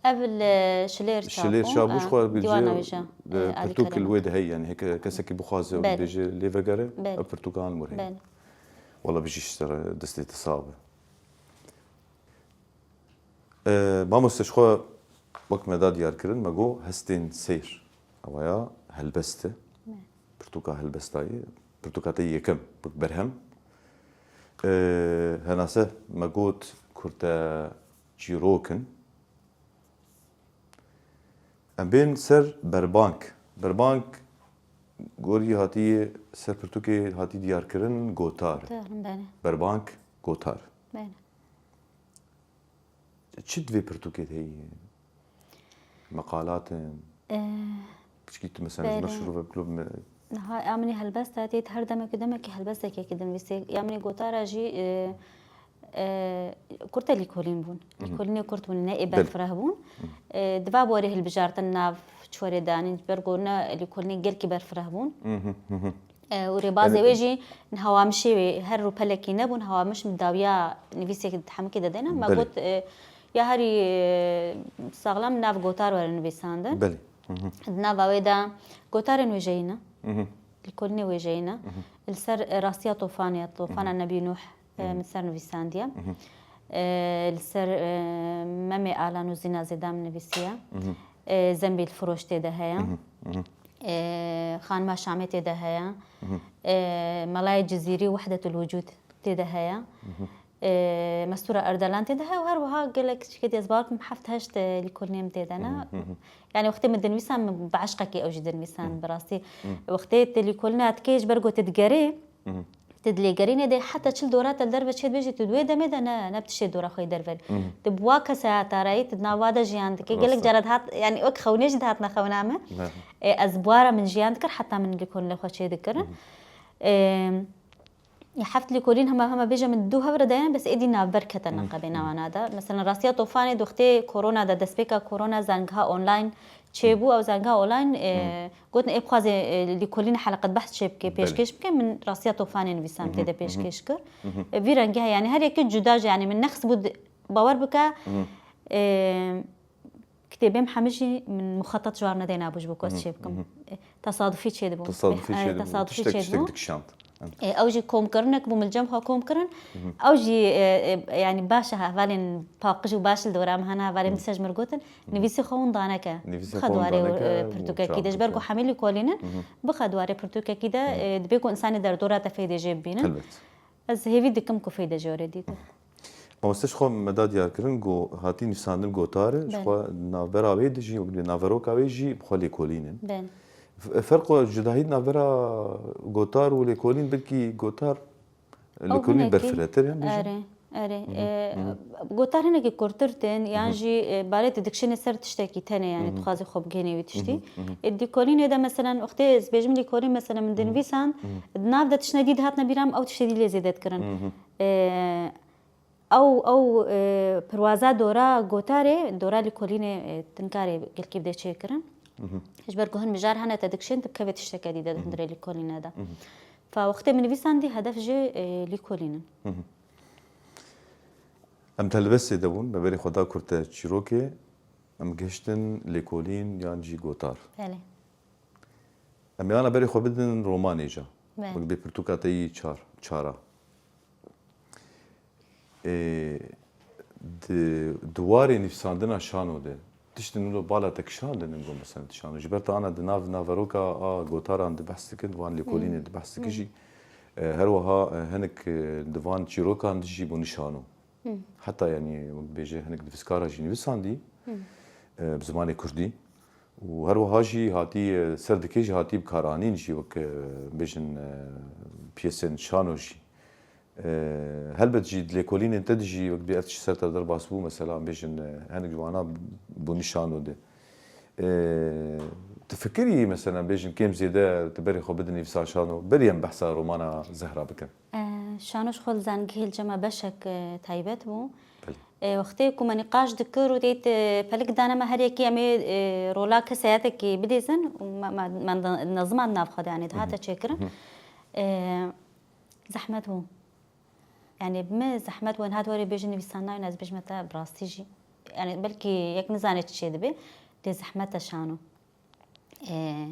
Ev li Şilêr çap Şilêr bû, çap bû, e, ji xwe bi Dîwana cî, Wêja, e, e, Alî pirtûk li Kerem. Wê de heye, yanî heke kesekî bixwaze û Belê. Bêje lê vegere, Belê. Ev pirtûka han wir heye. Belê. Wela bijî ji te re destê te sax be. E, mamoste ji xwe wek me da diyar kirin, me got hestên seyr. Ewa ya helbest e. Me. Pirtûka helbestayê. Pirtûka te yekem, wek berhem. E, henase me got kurte çîrok in. Em bên ser berbank. Berbank gorî hatiye ser pirtûkê hatî diyar kirin gotar. Gotar, belê. Berbank gotar. Belê. Çi di vê pirtûkê de heye? Meqalat in? Eh, Piçkî tu mesela ji me belê. Şirove biklo me. Niha ya min ê helbesta tê, her demek û demekî helbestekekî dinivîsê. Ya min ê gotara jî, eh, eh, kurte lîkolîn bûn. Mhm. Lîkolînê kurt bûn, ne ê Belê. Berfireh bûn. Mhm. Eh, di va borê hilbijartin nav çorê danîn, ji ber ku ne lîkolînê gelkî berfireh bûn. Mhm, mhm. E, û rêbazê Yani wê jî niha Wamişê wê her rûpelekî nebûn, niha Wamiş min dawiya nivîsek hemikê de dene. Me Belê. Got, e, ya herî, e, saxlem nav gotar were nivîsandin. Belê. Hı hı. Di nava wê de gotarên wêjeyî ne. Hı hı. Lîkolînê wêjeyî ne. Hı hı. Li ser, e, rastiya Tofanê, Tofana Hı hı. Nebî Nuh, e, Hı hı. min ser nivîsandiye. Hı hı. E, li ser, e, Memê Alan û Zîna Zêda min nivîsiye. Hı hı. E, Zembîl Firoş tê de heye. Hı hı. Hı hı. E, Xanima Şamê tê de heye. Hı hı. E, Melayê Cizîrî Wehdetul Wucûd tê de heye. Hı hı. E, Mestûra Erdelan tê de heye û her wiha gelek çikê dê ez bawer bikim heft heşt, e, lîkolînê min tê de ne. Hı hı, hı hı. Yani wextê min dinivîsan min bi eşqekê ew jî dinivîsan Hı. bi rastî. Hı. Wextê tu lîkolîna dikê ji ber ku tu digerê, Hı hı. Tu dilêgerînê de heta çil dora te li derve çê dibêjî, tu di wê demê de ne, ne bi tiştê dora xwe yê derverî. Hı hı. Tu bi wa kesaya tarayî, tu di nav wa de jiyan dikî. Rast e. Gelek cara dihat, yani wek xewnê jî dihatine xewna min. Ne. E, ez bi wa re min jiyan dikir, heta min lîkolînê xwe çê dikirin. Hı hı. E, ya heft lîkolîn hema, hema bêje min du hev re dayan, bes êdî navber kete Hı hı. neqebê Hı hı. nawana de. Mesela rastiya Tofanê doxtê korona de, destpêka korona zangeha online çêbû, ew zangeha online, e, Hı. gotin ê bixwaze, e, lîkolîn heleqet behs çê bike, Belê. pêşkêş bike, min rastiya Tofanê nivîsam Hı hı, tê de hı hı. pêşkêş kir. Hı hı. E, vî rengî heye, yani her yekê cuda jî, yani min nexist bû di-, bawer bike, Hı hı. e, kitêbêm hemî jî min muxetat ji war nedêna bû ji bo ku ez Hı hı, çê bikim. hı hı. E, tesadufî çê dibû. Tesadufî E, çê dibû. tesadufî Tiştek, çê tiştek dibû. dikişand. E, ew jî komkirinek bû, min cem xwe kom kirin. Mhm. Ew jî, e, e, yani baş e, hevalên paqij û baş li dora min hene, hevalên Mhm. dîsa ji min re gotin, Mhm. nivîsê xwe winda neke. Nivîsê Bixe xwe di warê, winda neke e, û pirtûkekî çap de. Ji ber ku bike. hemî lîkolîn in, Mhm. bixe di warê pirtûkekî de, Mhm. e, dibê ku însanê derdora te fêdê jê bibînin. Helbet. Ez hêvî dikim ku fêdê jê were dîtin. Mhm. Mamoste ji xwe me da diyar kirin ku hatî nivîsandin gotar e, ji Belê. xwe navbera wê de jî, naveroka wê jî bi xwe lêkolîn in. Belê. F-, ferq û cudahî di navbera gotar û lêkolîn, belkî gotar Ew lêkolîn hinekî berfiretir e, bêjin? Erê, erê. Hı hı, E, hı hı. Gotar hinekî kurtir tên, yan Hı hı. jî, e, balê tu dikişînê ser tiştekî tenê, yani Hı hı. dixwazî xwe bigihînê wî tiştî. Hı hı, hı hı. E, lêkolînê de meselen, wextê ez bêjim lêkolîn, meselen min Hı hı. dinivîsan, Hı hı. di nav de tiştine dî dihatine bîra min, ew tiştê dî lê zêde dikirin. Hı hı. E, ew, ew, e, pirwaza dora gotarê, dora lîkolînê, e, tu nikarê gelkî bidê çêkirin. Ji ber ku hin mijar hene te dikişên, tu bikevê tişteke dî de di hundirê lîkolînê de. Fa wextê min nivîsandî hedef jê, e, lîkolîn in. Em telbestê de bûn, me berê xwe da kurte çîrokê, em gihiştin lêkolîn yan jî gotar. Belê. Em ê ana berê xwe bidin romanê ca. Belê. Wek bê pirtûka te yî çar, çara. Ê, di, di warê nivîsandina şano de, tiştên wilo bala te kişandin in, got, mesela, di şano. Ji ber te ana di nav naveroka a gotaran di behs dikin, di van lêkolînê di behs dikin jî, e, her wiha, e, hinek, e, di van çîrokan di jî bûne şano. Heta, yanî, wek bêje, hinek nivîskara jî nivîsandî, e, bi zimanê kurdî. Û her wiha jî hatî, e, ser dikê jî hatî bikaranîn jî wek, e, bêjin, e, piyesên şano jî. E, helbet jî di lêkolînên te de jî wek bê ev tişt ser te derbas bû, mesela, em bêjin, e, hinek ji wana bûne şano de. E, tu fikirî, mesela, em bêjin kêm zêde tu berê xwe bidin nivîsa şano, berî em behsa romana Zehra bikin. E, şano ji xwe li zangihê li cem me beşek, e, taybet bû. Belê. E, wextê ku me nîqaş dikir û tê, e, pelik dane me her yekî em ê, e, rola keseyetekî bilîzin û me, me, me di-, nezima di nav xwe de, yanî dihate çêkirin. E, zehmet bû. Yanî bi min zehmet bû, niha tu werê bêjî nivîsandina wî, ez bêjime te bi rastî jî. Yanî belkî yek nizane çi çê dibe, lê zehmet e şano. E,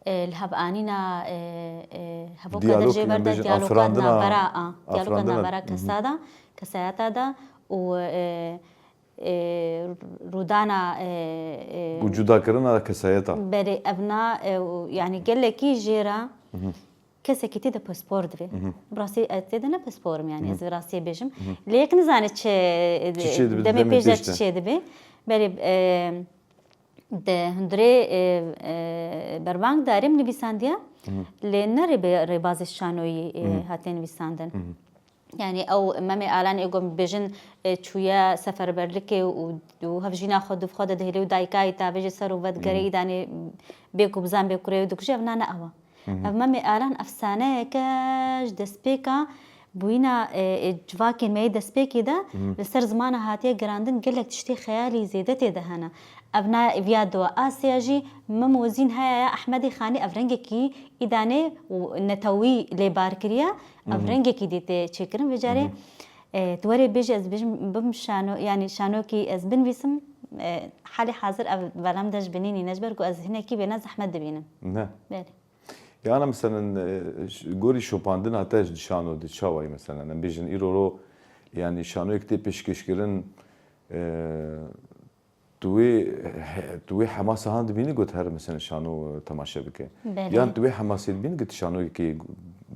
e, li hev anîna, e, e, hevoka Diyalog, dercê yan berde bêjin diyaloga afirandina, navbera, a, diyaloga afirandina. navbera kesa da, kesayeta da û, e, e, rûdana, e, e, Û cudakirina kesayeta. Berê evna, e, û, yanî gelekî jê re kesekî tê de pispor divê. Bi rastî ez tê de ne pispor im, yanî ez vê rastiyê bêjim. Lê yek nizane çi, e, Çi çê dibe, demê demê pêş de pêş de. çi çê dibe. Berê, e, Di hundirê, e, e, berbang darê min nivîsandiye, lê ne rêbe-, rêbazê şanoyî, e, hatiye nivîsandin. Yanî ew Memê Alan ê ku em bêjin, e, çûye seferberlikê û, û hevjîna xwe di xwe de dihêle û dayika yî tavêje ser û vedigerê îdanê bê ku bizan bê kurê wê dikuje, ev na ne ew e. Ev Memê Alan efsaneyeke ji destpêka bûyîna, e, e, civakên me yê destpêkê de li ser zimana hatiye girandin, gelek tiştê xeyalî zêde tê de hene. Ev na, viya di Asya jî Mem û Zîn heya ya Ehmedê Xanî, ev rengekî îdanê û netewî lê bar kiriye. Ev rengekî dî tê çêkirin. Vê carê, e, tu werê bêjî ez bêjim bim şano-, yanî şanokî ez binivîsim, e, halê hazir ev belem de ji binî nîne, ji ber ku ez hinekî wêna zehmet dibînim. Ne. Belê. Yana, meselen, e, ş-, gorî şopandina te ji şano de çawa ye, meselen? Em bêjin îro ro, yanî şanoyek tê pêşkêşkirin, e, tu wê, he-, tu wê hemasa han dibînî got her, meselen, şano temaşe bike. Belê. Yan tu wê hemasê dibînî got şanoyekê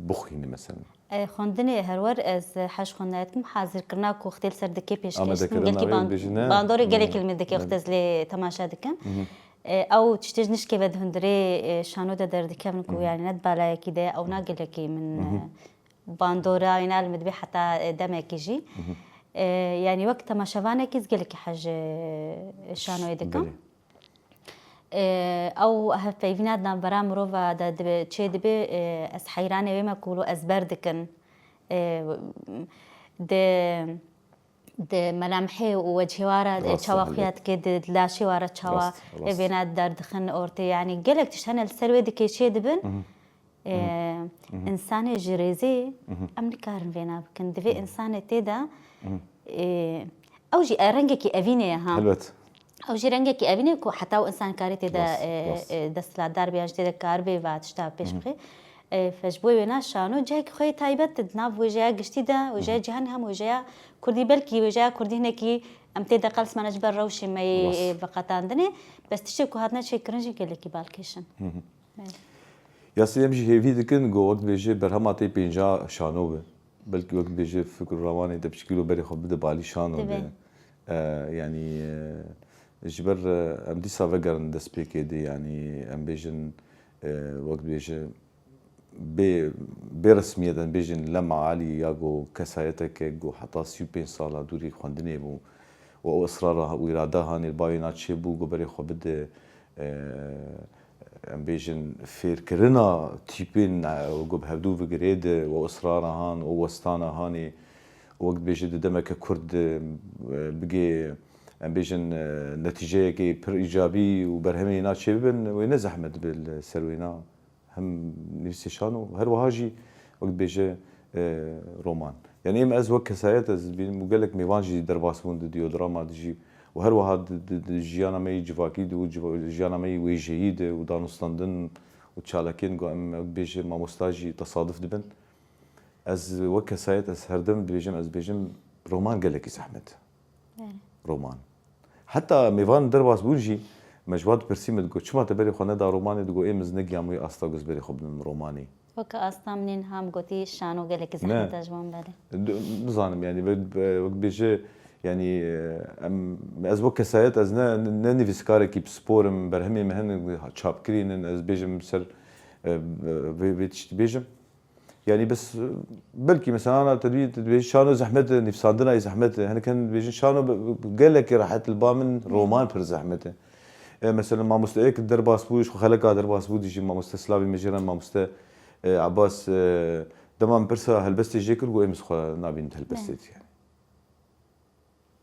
bixwînî, meselen? E, xwendinê herwer ez heş xwendinayê dikim, hazirkirina ku wextê li ser dikê pêşkêş dikim, Amadekirina gelkî wê ban-, bêjine. bandorê gelekî li min dike, wextê ez lê temaşe dikim. E, ew tiştê ji nişkê ve di hundirê, e, şano de derdikevin ku, yanî ne di balayekî de, ew na gelekî min, e, bandora wîna li min dibê heta, e, demekî jî. E, yanî wek temaşevanekî ez gelekî hej, e, şanoyê dikim. Belê. E, ew hevpeyvîna di navbera mirova de dibe, çê dibe, e, ez heyranê wê me ku wilo ezber dikin. E, di, di melemhê û wecihê wa re, e, Rast e, çawa helbet. xuya dike, di, di laşê wa re çawa, Rast, e, rast. vêna derdixin ortê. Yanî gelek tişt hene li ser wê dikê çê dibin. E, Hı hı. Însanê ji rêzê Hı hı. em nikarin vêna bikin. Divê Hı hı. însanê tê de, Hı hı. e, ew jî, e, rengekî evînê ye, ha. Helbet. Ew jî rengekî evînê ku heta ew însan karê tê de, Rast, e, rast. e, desthilatdar bê, yan jî tê de kar bê va tişta pêş Hı hı. bixê. E, fe ji bo wêna şano cihekî xwe yê taybet di nav wêjeya giştî de, wêjeya Hı hı. cîhanê hem wêjeya kurdî, belkî wêjeya kurdî hinekî em tê de qelsmane ji ber rewşê me yê, Rast. e, veqetandinê. Bes tiştê ku hatine çêkirin jî gelekî balkêş in. Hı hı. Belê. Yasî em jî hêvî dikin ku wek dibêje berhema te pênca şano be. Belkî wek dibêje fikr û ramanê te piçkî lo berê xwe bide balî şano Divê. de. E, yanî, e, ji ber, e, em dîsa vegerin destpêkê de, yanî em bêjin, e, wek dibêje bê, bê resmiyet em bêjin lema alî ya ku kesayeteke ku heta sî û pênc sala dûrî xwendinê bû û ew israr û îrada hanê li ba wê naçê bû ku berê xwe bide, e, em bêjin, fêrkirina tîpên, e, ku bi hevdû vigirê de û israra han û westana hanê Wek dibêje di demeke kurt de, e, bigê, em bêjin, e, netîceyekê pir îcabî û berhemê wîna çêbibin, wê ne zehmet bi li ser wêna hem nivîsê şano, her wiha jî wek dibêje, e, roman. Yani êm ez wek kesayet ez dibînim û gelek mêvan jî derbas bûn di dî û drama de jî û her wiha di, di, di jiyana me yî civakî de û civa-, jiyana me yî wêjeyî de û danûstandin û çalakiyên ku em, wek dibêje mamosta jî tesaduf dibin. Ez wek kesayet ez herdim dibêjim, ez dibêjim roman gelekî zehmet. Belê. Roman. Heta mêvan derbas bûn jî me ji wan dipirsî, me digot, çima te berê xwe neda romanê? Digot, êm ez negihamu wê asta ku ez berê xwe bidim romanê. Weke asta min ê niha min gotî şano gelekî Ne. zehmet e ji wan belê. D-, nizanim yani, be-, be-, wek bêje yani, e, em, ez wek kesayet ez ne, ne nivîskarekî pispor im, berhemê me hene çapkirîn in, ez bêjim ser, e, vê, vê tiştî bêjim. Yani bes, e, belkî mesela ana te dibî, te dibêjî şano zehmet e, nivîsandina yê zehmet e. Hinek hene dibêjin şano bi, bi, gelekî rehet li ba min roman pir zehmet e. E, mesela mamosteyek derbas bû, ji xwe xeleka derbas bû, dijî mamoste Slavî Mejîran, mamoste, e, Abbas, e, dema min pirsa helbestê jê kir, got, êm ez xwe nabînim di helbestê Ne. de yani.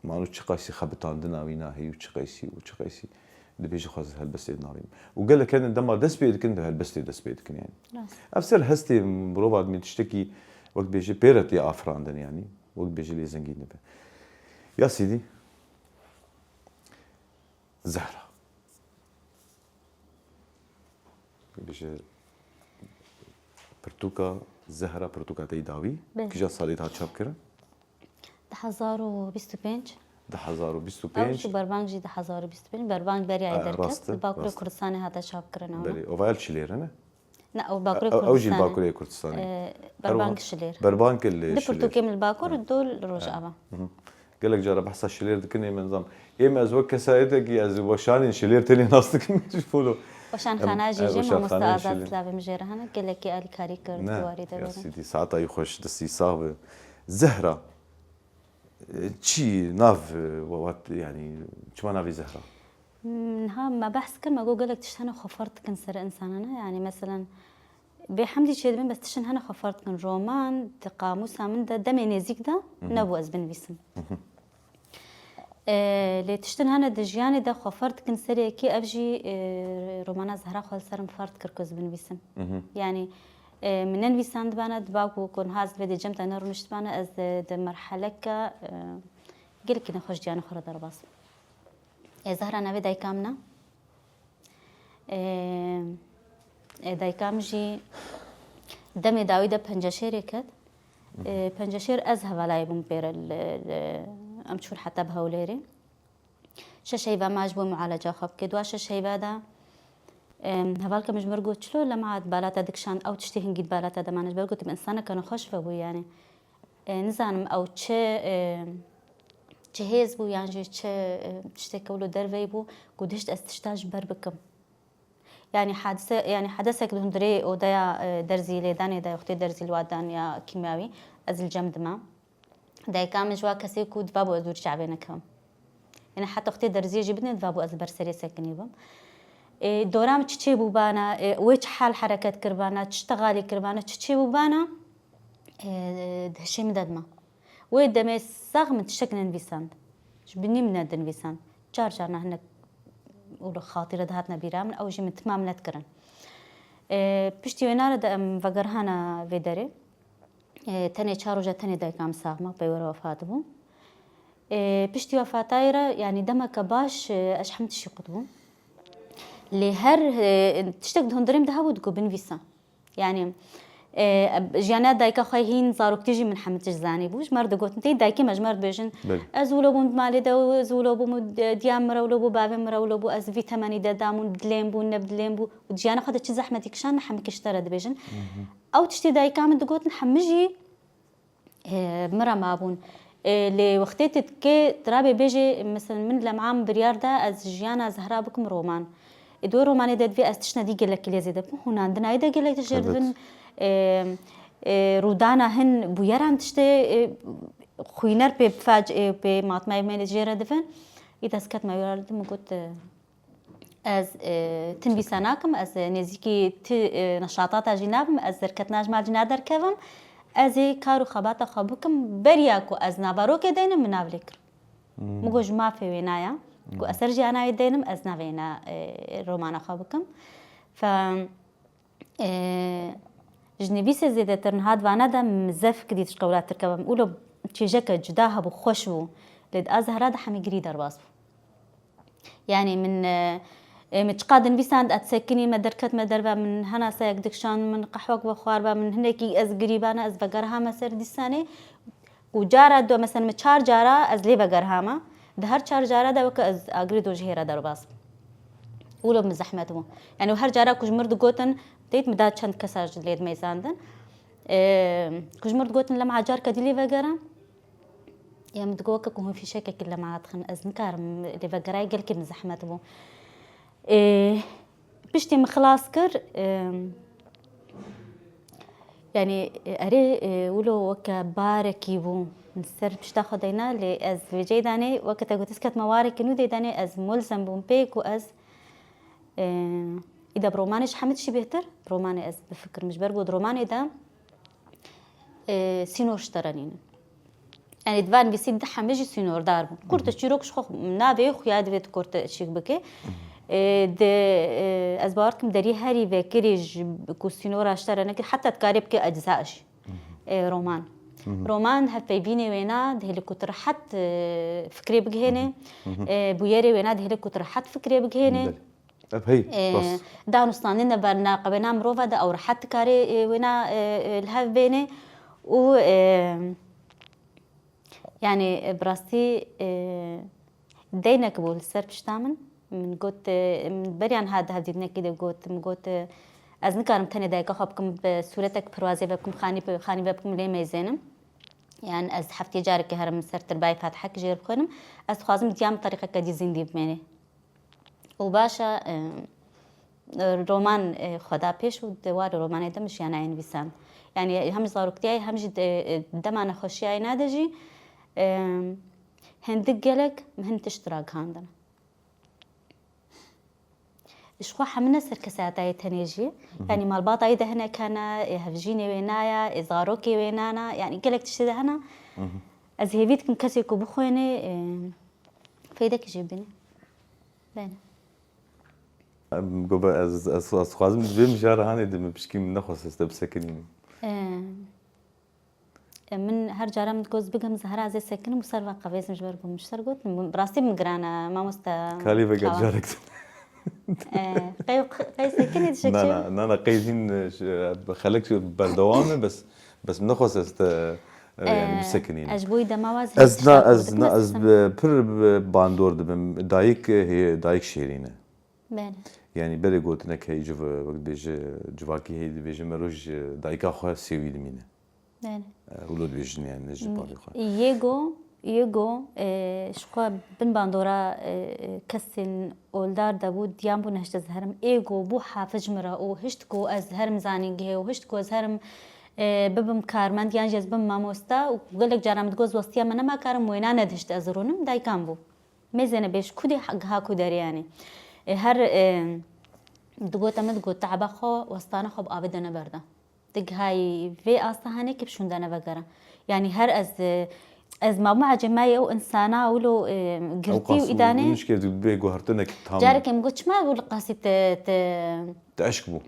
Mano çiqasî xebitandina wîna heye û çiqasî û çiqasî dibêje xwe ez helbestê navînim. Û gelek hene dema dest pê dikin, di helbestê dest pê dikin yani. Rast. Ev ser hestê mirova dimî tiştekî wek bêje pê re tê afirandin yani. Wek bêje lê zengîn dibe. Ya Sîdî. Zehra. Bêje pirtûka Zehra, pirtûka te yî dawî. Belê. Kîja salê dihat çap kirin? Du hezar û bîst û pênc. Du hezar û bîst û pênc. Ew jî berbank jî du hezar û bîst û pênc. Berbank beriya E, derket. rast e, Li Bakurê rast e. Kurdistanê hate çap kirin ew. Belê. Ova el Şilêr, ne? Ne, ew Bakurê Ew, ew jî li Kurdistanê. Bakurê Kurdistanê. E, Her berbank wiha Şilêr. Berbank li Du Şilêr. pirtûkê min li Bakur û du li Rojava. Mhm. Gelek cara behsa Şilêr dikin, ê min zam. Êm ez wek kesayetekî ez weşanên Şilêr tenê nas dikim ji polo. Weşanxana Em, jî e, jê weşanxaneyên mamoste Azad Şilêr. Slavê min jê re hene. Gelekî alîkarî kir di Ne, warî de ya berê. Sîdî, saeta yî xweş, destî sax be. Zehra, e, çi nav, e, we-, wat, yani, çima navê Zehra? Hmm, niha me behs kir, me got gelek tişt hene xwe ferq dikin ser insanan, yani, meselen, bê hemdî çêdibin, bes tiştin hene xwe ferq dikin. Roman di qamûsa min de demê nêzîk de Mhm. nebû ez binivîsim. Mhm. E, lê tiştin hene di jiyanê de xwe ferq dikin serê yekê, ev jî, e, romana Zehra xwe li ser min ferq kir ku ez binivîsim. Mhm. Yani, e, min nenivîsandibana, di ba ku, ku niha ez li vê dê cem te nerûniştibana, ez di, di merheleke, e, gelekî nexweş jiyanê xwe re derbas bûm. E, Zehra navê dayika min e. E, e, dayika min jî demê dawî de Penceşêrê ket. E, Penceşêr ez hevalayê bûm pê re li, li, em çûn heta bi Hewlêrê. Şeş heyva me ji bo mualeca xwe bike. Dua şeş heyva de, e, hevalke min ji mir got, çilo lema di balata dikişand, ew tiştê hingî di balata de mane. Ji ber gotim, insaneke nexweş vebû yani. E, nizanim ew çi, e, çi hêz bû yan jî çi, e, tişteke wilo derveyî bû, ku dihişt ez tişta ji ber bikim. Yani hadise, yani hadesek di hundirê odeya, e, derzî lêdanê de, wextê derzî li wa dan ya kîmyawî, ez li cem dima. Dayika min ji wa kesê ku diva bû ez dûr çavê nekim. Yani heta wextê derziyê jî bidin diva bû ez ber serê sekinî bim. E, dora min çi çêbû bana, e, wê çi hal hereket kir bana, çi texalî kir bana, çi çêbû bana, e, di hişê min de dima. Wê demê sax min tiştek nenivîsand. Ji binî min nedinivîsand. Car carna hinek û li xatîre dihatine bîra min, ew jî min timam nedikirin. E, piştî wê nare de em vegerhana vê derê. E, tenê çar roja tenê dayika min sax ma, peywere wefat bû. E, piştî wefatayê re, yanî demeke baş, e, ez ji hemî tiştî qut bûm. Lê her, e, tiştek di hundirê min de hebû, digot binivîsa. Yani, e, jiyana dayika xwe hîn zaroktî jî min hemî tişt zanî bû. Ji me re digotin, tê dayikê me ji me re dibêjin, Belê. ez wilo bûm di malê de, ez wilo bûm, e, diya min re wilo bû, bavê min re wilo bû, ez vî temenî de dam û dilêm bû, ne dilêm bû. Û jiyana xwe de çi zehmetî kişand, hemî kişte re dibêjin. Ew tiştê dayika min digotin, hemî jî e, min re mabûn. E, lê wextê tu dikê, tu rabê bêjê, mesela min lema min biryar da, ez jiyana Zehra bikim roman. E, di wê romanê de divê ez tiştine dî gelekî lê zêde bikim. Hûnandinayê de gelek tişt jê re Elbet. dibin. E, e, rûdana hin bûyeran tiştê, e, xwîner pê bifac, e, pê matmayê me jê re dibin. Î dest ketime wê re min got, e, Ez, e, ti nivîsa nakim, ez, e, nêzîkî ti, e, neşatata jî nabim, ez derketina ji mal jî naderkevim. Ez ê kar û xebata xwe bikim, beriya ku ez naverokê deynim, min nav lê kir. Min got, ji mafê wêna ya, ku ez ser jiyana wê deynim, ez navê wêna, e, romana xwe bikim. Fe, e, ji nivîsê zêdetir niha di vana de min zef kidît ji qewla tirke ve. Min wilo çêjeke cuda hebû, xweş bû. Lê di a zehra de hemî girî derbas bû. Yanî min, e, e, min çiqa dinivîsand, ez disekinî, me derket me derve, min henaseyek dikişand, min qehwek vexwarbe, min hinekî ez girîbana, ez vegerhame ser dîsanê. Û cara du, mesela min çar cara ez lê vegerhama. Di her çar cara de weke ez agirê do ji hêra derbas bim. Wilo min zehmet bû. Yanî her cara ku ji mir digotin, deyt min da çend kesa ji lê dimeyzandin. E, ku ji mir digotin, lema carke dî lê vegere. Ya min digot, weke ku hûn fîşekekî li me dixin, ez nikarim lê vegerayê, gelkî min zehmet bû. Ê, piştî min xilas kir, ê, yanî, erê, ê, wilo weke barekî bû. Min ser pişta xwe deyna, lê ez vêceyê danê, weke te got, ez ketime warekî nû, dê danê, ez mulzem bûm pê ku ez, ê, îda bi romanê ji hemî tiştî bêhtir, romanê ez bifikirim. Ji ber ku di romanê de, e, sînor ji te re nînin. Yanî di van nivîsî di hemî jî sînordar bûn. Kurte çîrok ji xwe navê xuya divê tu kurte çîk bike. E, di, e, ez bawer dikim derî herî vekirî ji ku sînora ji te re nekir, heta dikarê bike ecza jî. E, roman. Roman hevpeyvînê wêna dihêle ku tu rehet, e, fikrê bigihênê. E, bûyerê wêna dihêle ku tu rehet fikrê bigihênê. Belê. Ev hey, Ee, rast. Danûstandin de ber neqebêna mirova de ew rehet dikare, e, wêna, e, e, li hev bêne û, e, yani, e, bi rastî, e, deynek bû li ser pişta min. Min got, e, min beriyan hat di hevdîtinekê de got, min got, e, ez nikarim tenê dayika xwe bikim, bi sûretek pirwazê ve bikim, xanî, xanî ve bikim lê mêzênim. Yani ez heftê carekê herim ser tirbayê Fatihek jêr bixwênim. Ez dixwazim diya min terîqeke dî zindî bimêne. Û baş e, e, roman, e, xwe da pêş û di warê romanê de min jiyana yê nivîsand. Yanî hem ji zaroktiyayê hem jî de, e, dema nexweşiyayê nade jî, e, hindik gelek min hin tişt ragihandin. Ji xwe hemine ser kesayeta yê tenê jî. Yanî malbata yê de hinek hene, e, hevjînê wê naya, e, zarokê wê nana, yanî gelek tiştê de hene. Ez hêvî dikim kesê ku bixwêne, e, feydekî jê bibîne. Bene. Em, gobe ez, ez, ez xwazim di vê mijara hanê de min pişkî min nexwest ez te bisekinînim. Em, em, min her cara min digot, ez bigim Zehra, ez ê sekinim û ser ve qevêzim ji ber ku min ji ser got. Min, bi rastî min giran e, mamoste. Kalî veger Kawa. Carek. E, qey, qey sekinî dişek Na, çi? Na, na, na, qey zîn, e, ş-, e, xelek berdewam e, bes, bes min nexwest ez te, e, yani, E, bisekinînim. Ez ji bo wî dema waz Ez na, ez na, ez bi, pir bi bandor dibim. Dayik, e, hê-, dayik şêrîn e. Belê. Yani berê gotinek heye, civ-, wek dibêje, civakî heye, dibêje, mero ji dayika xwe sêwî dimîne. Belê. E, wilo dibêjin yani, ne ji bavê xwe. Yê go, yê go, e, ji xwe bin bandora, e, kesên oldar de bû, diyan bû nehişte ez herim. Ê go bû hafiz ji min re û hişt ku ez herim zanîngehê û hişt ku ez herim, e, bibim karmend yan jî ez bim mamosta û gelek caran min digot, ez westiya me nema karim wêna nedihişt ez rûnim, dayika min bû. Mêzêne bêj ku dê ha-, giha ku derê yanî. E, her, e, digote min digot, te'eba xwe, westana xwe bi avê de neberda. Digihayî vê asta hanê ki bi şûnde nevegere. Yanî her ez, e, ez mabûm ecêmayê ew insana wilo, e, girtî û îdanê. Nişkê bê guhertinek tam. Carekê min got, çima wilo qasî te, te Te eşk bû.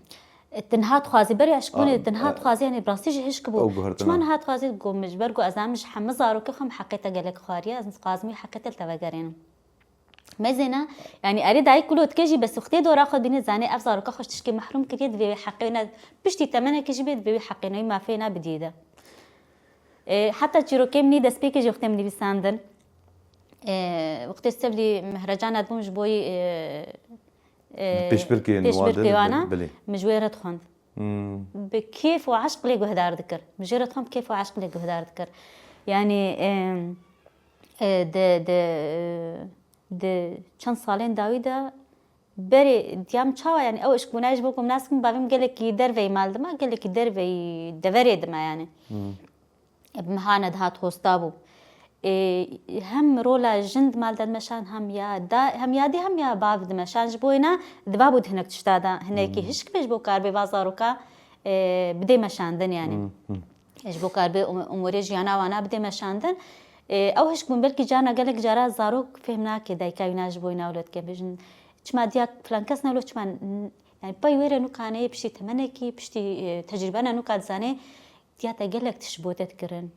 E, tu niha dixwazî, berê eşkbûnê, tu niha dixwazî, yanî bi rastî jî hişk bû. Ew guhertina. Çima niha dixwazî? Got, min ji ber ku ez zanim ji hemû zarokê xwe min heqê te gelek xwariye, ez dixwazim wî heqê te li te vegerînim. Mezêne, yanî erê dayik wilo dike jî, bes wextê dora xwe dibîne, zanê ev zaroka xwe ji tişkê mehrûm kiriye, divê wê heqê wê ne, piştî temenekê jî bê, divê wê heqê ne, wî mafê ne bidî de. E, heta çîrokê min nî destpêkê jî wextê min nivîsandin. E, wextê stevlî Mehrecana dibûm ji bo yî, e, e, Pêşbirkê pêşbirkê wana, wana, belê. Min ji wê re dixwend. Hmm. Bi kêf û eşq lê guhdar dikir. Min jê re dixwend bi kêf û eşq lê guhdar dikir. Yanî, e, e, di, di, e, di çend salên dawî de berê diyam çawa, yanî ew eşkbûna ji bo ku min nas kim bavê min gelekî derveyî mal dima, gelekî derveyî deverê dima yanî. Hmm. Bi mihane dihat hosta bû. Ê, hem rola jin di mal de dimeşan, hem ya da, hem ya dê, hem ya bav dimeşan. Ji bo wêna diva bû di hinek tişta de, hinekî hişk bê ji bo karbê va zaroka, ê, bidê meşandin yani. Hmm, hmm. Ji bo karibe um-, umûrê jiyana wana bidê meşandin. E, ew hişk bûn, belkî carna gelek cara zarok fêm nake dayika wîna ji bo wîna wilo dike. Bêjin, çima diya filan kes newlo, çima n-, yani pey wê re nûka neyê, piştî temenekî, piştî, e, tecrûbena nûka dizanê, diya te gelek tişt ji bo te dikirin.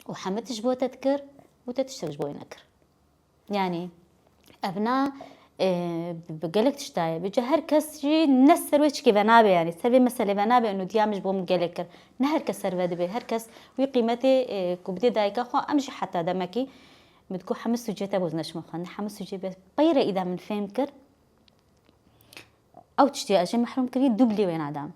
Û hemî tişt ji bo te dikir û te tiştek ji bo wê nekir. Yani, evna, e, bi, bi gelek tişt daye. Bi her kes jî ne ser wê çikê ve nabe yani. Ser vê meselê ve nabe, eno diya min ji bo min gelek kir. Ne her kes ser ve dibe. Her kes wî qîmetê, e, ku bidê dayika xwe, em jî heta demekî. Min digo hemî sûcê te boz neşme xwe. Ne hemî sûcê be. Peyre îda min fêm kir. Ew tiştê ez jê mehrum kirî, dublî wê nadam.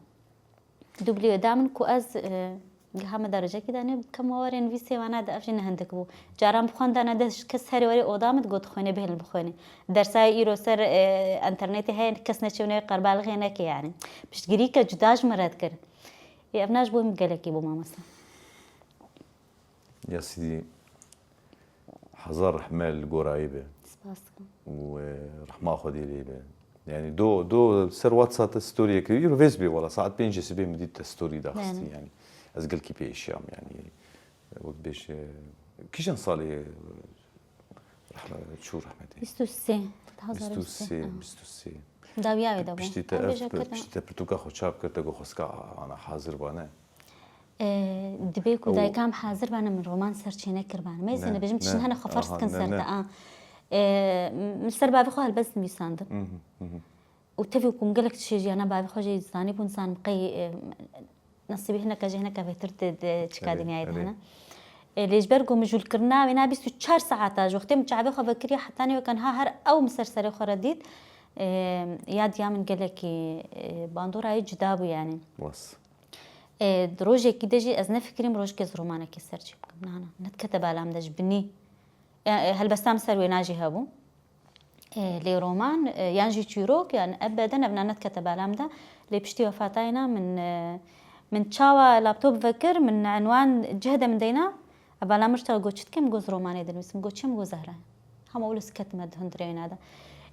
Dublî wê da min ku ez, e, giha me derecekî de ne, kema warê nivîsê wana de ev jî ne hindik bû. Caran bi xwendana de kes herê warê oda min digot xwêne bihêlin bixwêne. Dersayê îro ser, e, enternetê heye, kes neçewne qerbalixê neke yani. Piştgirîke cuda ji min re dikir. Ê, ev na ji bo min gelekî bû, mamosta. Ya Sidî, hezar rehme li gora wî be. Spas dikim. Û, e, rehma Xwedê lê be. Yani do, do ser WhatsApp te story kir. Îro vêz bê wala. Saet pêncê sibê min dît te story daxistî yani. Ez gelkî pê êşiyam yani. Wek bêje, kîjan salê rehme-, çû rehmetê? Bîst û sê. Bîst û sê, bîst û sê. Dawiya wê de bû. Piştî te ev, piştî te pirtûka xwe çap kir, te got xwezka ana hazir bane. E, dibê ku dayikam hazir bane, min roman ser çê nekiribane. Me zêne bêjim tiştin hene xwe ferz dikin ser te, a. E, min ser bavê xwe helbest nivîsandim. Û tevî ku min gelek tiştê jiyana bavê xwe jî zanîbûn, zanim qey, e, nesîbî hineke jî hineke bêtir di, di çika dinyayê de hene. E, lê ji ber ku mijûlkirina wê na bîst û çar saeta ji wextê min çavê xwe vekiriye hetanî weke niha her ew min ser serê xwe re dît. E, ya diya min gelekî, e, bandora wê cuda bû yani. E, di rojekî de jî ez nefikirîm rojkê ez romanekê ser çê bikim. Na, na, nedikete bala min de ji binî. E, e, helbesta min ser wêna jî hebû. E, lê roman, e, yan jî çîrok, yan ebeden ev na nedikete bala min de. Lê piştî wefata wêna min, e, min çawa laptop vekir, min enwan cih de min deyna, ev bala min ji te got çi dike, min got ez romanê dinivîsim. Min got çi, min got Zehra. Hema wilo ket me di hundirê wêna de.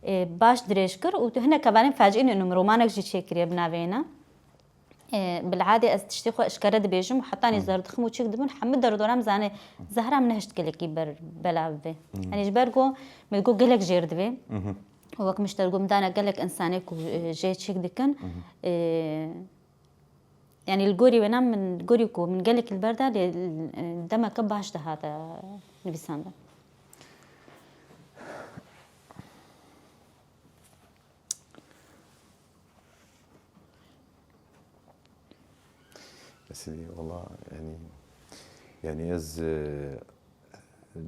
E, baş dirêj kir û tu hinek hevalên faciî ne, min romanek jî çêkiriye bi navê wêna. E, bil'adê ez tiştê xwe eşkere dibêjim û hetanî zerdixim û çik dibin, hemî derdora min zane Zehra min nehişt gelekî ber belav bibe. Yanî ji ber ku min digot gelek jêr dibe. Û wek min ji te digot min dana gelek insanê ku, e, jê çik dikin. E, yanî li gorî wêna min, li gorî ku min gelekî li ber da lê, e, demeke baş dihate nivîsandin. Mesela valla yani, yani ez, e,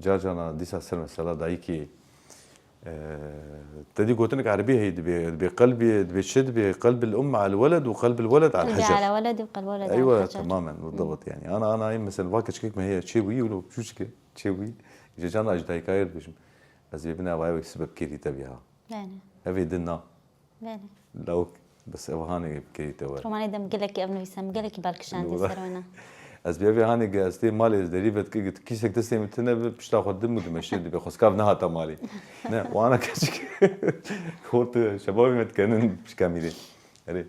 car carna dîsa ser mesela dayikê, e, te dî gotinek erebî heye, dibê, dibê qelbî, dibê çi, dibê qelbil umme al weled û qelbil weled al hecer. Qelbî ala weled û qelb weled al hecer. Eywa, temamen, بالضبط yani. Ana, ana, mesela va keçikek me heye çê bûyî, wilo çûçike çê bûyî. Ji carna ji dayika dibêjim. Ez vê binavayê wek sebebkêrî te bî ha. Evê din na. Lawik, bes ev hanê keyî te were. Romanê de min gelekî ev nivîse, min gelekî bal kişandiye ser wêna. Ez bi evê hanê ge ez tê malê ez derî ve dike, kîsek destê min tine bi pişta xwe dim û dimeşê dibe xwezka ev nehata malê. Ne, wana keçik. Xort şebabê me dikenin pişka mîrê. Erê,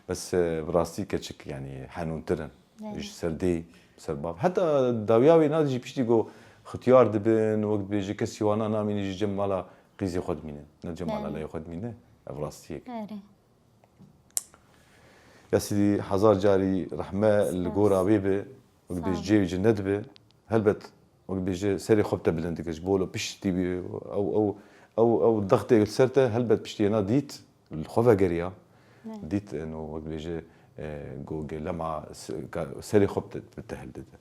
bes, e, bi rastî keçik yani henûntir in. Ji ser dê, ser bav. Heta dawiya wê nadî jî piştî ku xitiyar dibin, wek dibêje kesî wana namîne jî cem mala qîzê xwe dimîne. Ne cem mala leyê xwe dimîne. Ev rastiyek. Ya Sidî hezar carî rehme li gora wê be, wek dibêje cê wî cinnet be. Helbet, wek dibêje serê xwe bi te bilind dike. Ji bo lo piştî wî ew, ew, ew, ew dextê li ser te helbet piştî yena dît. Li xwe vegeriya, dît, eno, wek dibêje, e, go gelema se-, ka-, serê xwe bi te, bi te hildide.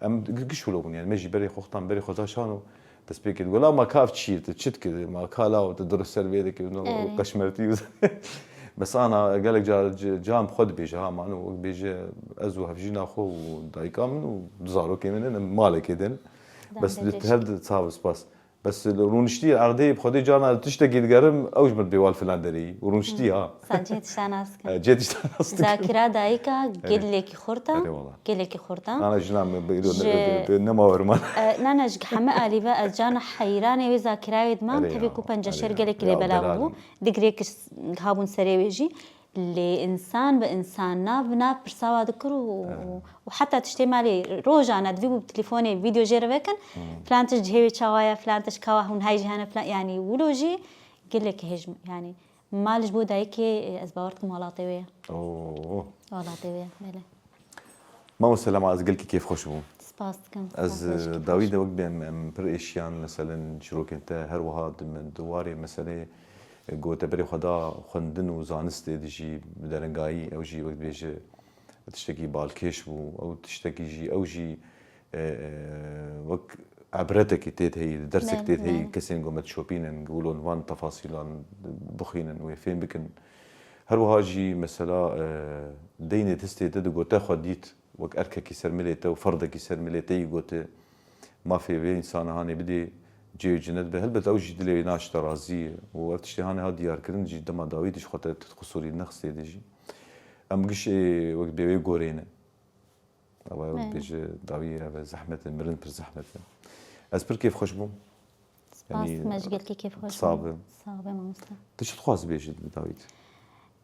Em gi-, giş wilo bûn, yani me jî berê xwe xtan, berê xwe da şano, destpêkê digot, la ma ka ev çi ye, tu çi dikî, ma ka law, tu dirust ser vê dikî, no, qeşmertî û bes ana gelek ca, ca, cam xwe dibêje, ha, mano, wek dibêje, ez û hevjîna xwe û dayika min û du zarokê min in, em malekê din. Bes li her di, sağ ol, spas. Bes li rûniştî erdê bi xwedê carna li tiştekî digerim, ew ji min bê wal filan derê yî. Rûniştî ha. Sa cihê tişta nas dikin. Cihê tişta nas dikin. Zakira dayika gelekî xurt e. Erê wala. Gelekî xurt e. Nana jina min bi îro ne, ne, nema werman. E, nana ji heme alî ve ez cana heyranê wê zakirayê dimam. Tevî ku penceşer gelekî lê belav bû. Digirê kir habûn serê wê jî. Lê însan bi însan nav bi nav pirsa wa dikir û, û, û heta tiştê malê rojane divî bû bi telefonê vîdeo jê re vekin, filan tişt cihê wê çawa ye, filan tişt kawa hûn hay jî hene, filan, yanî wilo jî gelek hêj, yanî mal ji bo dayikê, e, ez bawer dikim welatê wê ye. Oo. Welatê wê ye, belê. Mamoste Lama, ez gelkî kêfxweş bûm. Spas dikim. Ez, spas, e, gelkî dawî kêfxweş. De wek bêm, em pir êşiyan, meselen çîrokên te her wiha di min, di warê meseleyê, e, goteberê xwe da xwendin û zanistê de jî bi derengayî, ew jî wek dibêje tiştekî balkêş bû, ew tiştekî jî, ew jî, e, e, wek ebretekî tê de heyî, dersek Belê, tê de heyî, belê. Kesên ku me dişopînin, wilo van tefasîlan bixwînin wê fêm bikin. Her wiha jî mesela, e, deynê destê te digote xwe dît, wek erkekî ser milê te û ferdekî ser milê te yî gote, mafê vê însana hanê bidê cihê cinet be. Helbet ew jî dilê wê naşite razî ye û ev tiştê hanê hat diyarkirin jî dema dawî de ji xwe te qusûrî nexistê de jî. Em giş ê wek bê wê gorê ne. Ava ew Evet. dibêje dawî ev e zehmet e, mirin pir zehmet e. Ez pir kêfxweş bûm. Spas, Yanî, me ji gelkî kêfxweş sax bûm. Be. Sax be mamoste. Tu çi dixwaz bêjî di dawî de?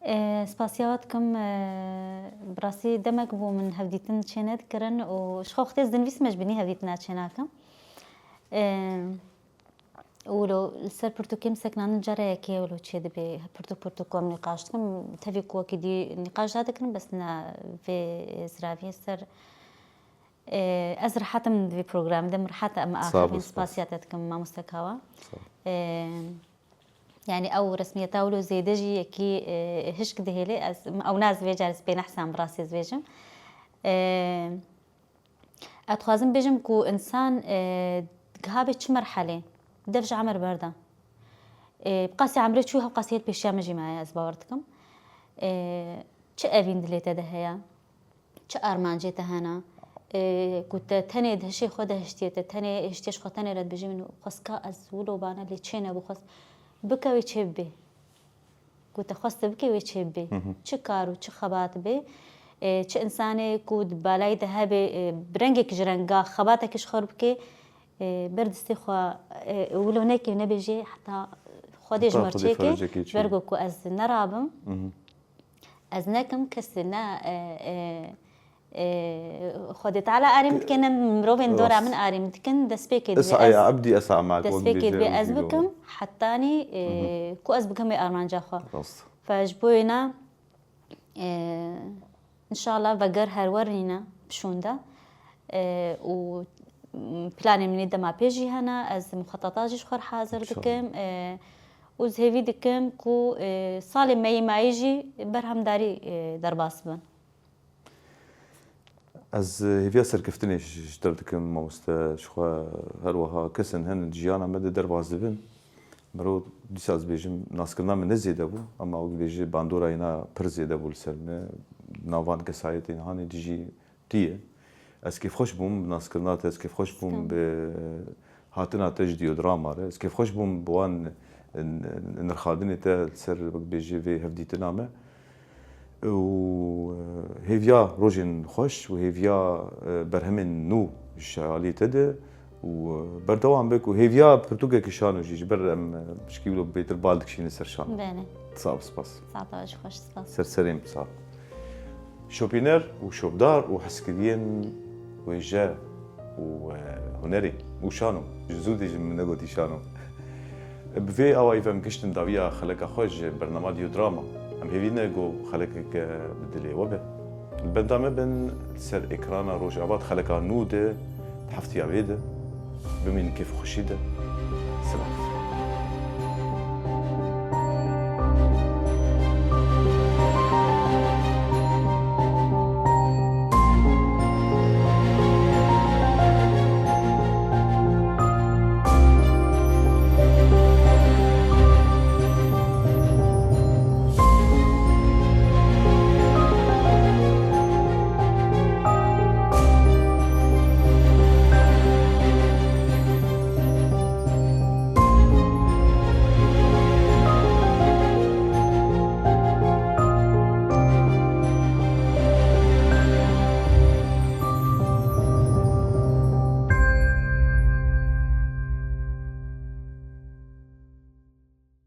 E, spasiya we dikim, e, bi rastî demek bû min hevdîtin çê nedikirin û ji xwe xwedê ez dinivîsim, ez ji binî hevdîtina çê nakim. E, Wilo li ser pirtûkê min sekinandin cara yekê wilo çêdibe, pirtûk pirtûk ku em nîqaş dikin, tevî ku wekî dî nîqaş da dikin, bes na vê ziraviyê ser, e, ez rehet im di vê programê de, min rehet e, em Sağ ol, axivîn, spas. Spasiya te dikim, mamoste Kawa. Sağ ol. E, yanî ew resmiyeta wilo zêde jî yekî, e, hişk dihêlê, ez, ew ne ez vê carê spê nehsan bi rastî ez bêjim. E, Ez dixwazim bêjim ku însan, e, giha bê çi merhelê, dev ji emir berda. E, bi qasî emrê çû, hev qasî yê pêşiya min jî maye, ez bawer dikim. E, çi evîn dilê te de heye, çi armancê te hene, e, ku te tenê di hişê xwe de hiştiye, te tenê hiştiye ji xwe tenê re dibêjî, min xwestka ez wilo bana lê çê nebû, xwest bike wê çê bibê. Ku te xwest te bike wê çê bibê. Hı hı. Çi kar û çi xebat bê, e, çi însanê ku di balayî de hebe, e, bi rengekî ji renga xebatekî ji xwe bike, e, ber distê xwe, e, wilo neke nebêje heta Xwedê ji Heta min Xwedê çêke, ferecekê çê. Ber ku ez nerabim, Hı hı. ez nekim kesê ne, e, e, e, Xwedê Teala arî min dike, ne mirovên dora Rast. Min arî min dikin, destpêkê Esa divê ez, aya ebdî, esa emak, wek destpêkê dibêje divê ez Zîlo. Bikim, hetanî, e, Hı hı. Ku ez bikim wê armanca xwe. Rast. Fe ji bo wêna, e, înşallah veger her wer nîne bi şûnde. E, û, m, planê min ê dema pê jî hene, ez muxetata jî ji xwe re hazir İnşallah. Dikim. E, û ez hêvî dikim ku, e, salê me yê mayî jî berhemdarî, e, derbas bin. Ez hêviya serkeftinê ji, ji te dikim, mamoste, ji xwe her wiha kesên hene di jiyana me de derbas dibin. Mirov dîsa ez bêjim, naskirina min ne zêde bû, ema wek dibêje bandora yena pir zêde bû li ser me. Nav van kesayetên hanê dijî tu ye. Ez kêfxweş bûm bi naskirina te, ez kêfxweş bûm Sağ ol. Bi hatina te ji Diodrama re. Ez kêfxweş bûm bi wan n-, n-, nirxandinê te li ser, wek bêjî, vê hevdîtina me. Û, e, hêviya rojên xweş û hêviya, e, berhemên nû ji aliyê te de û, e, berdewam be ku hêviya pirtûkeke şano jî ji ber em, e, pişkî wilo bêtir bal dikişîne ser şano. Belê. Sağ ol, spas. Saeta we jî xweş, spas. Ser serê min, sağ ol. Şopîner û şopdar û hezkiriyên wêje û, e, hunerê û şano. Ji zû dê ji min negotî şano. Bi vê awayî ve em giştin dawiya xeleka xwe ji bernama Diodrama. Em hêvî ne ku xelekeke bi dilê we be. Li benda me bin, li ser ekrana Rojava di xeleka nû de, di heftiya wê de. Bimînin kêf û xweşî de. Silav.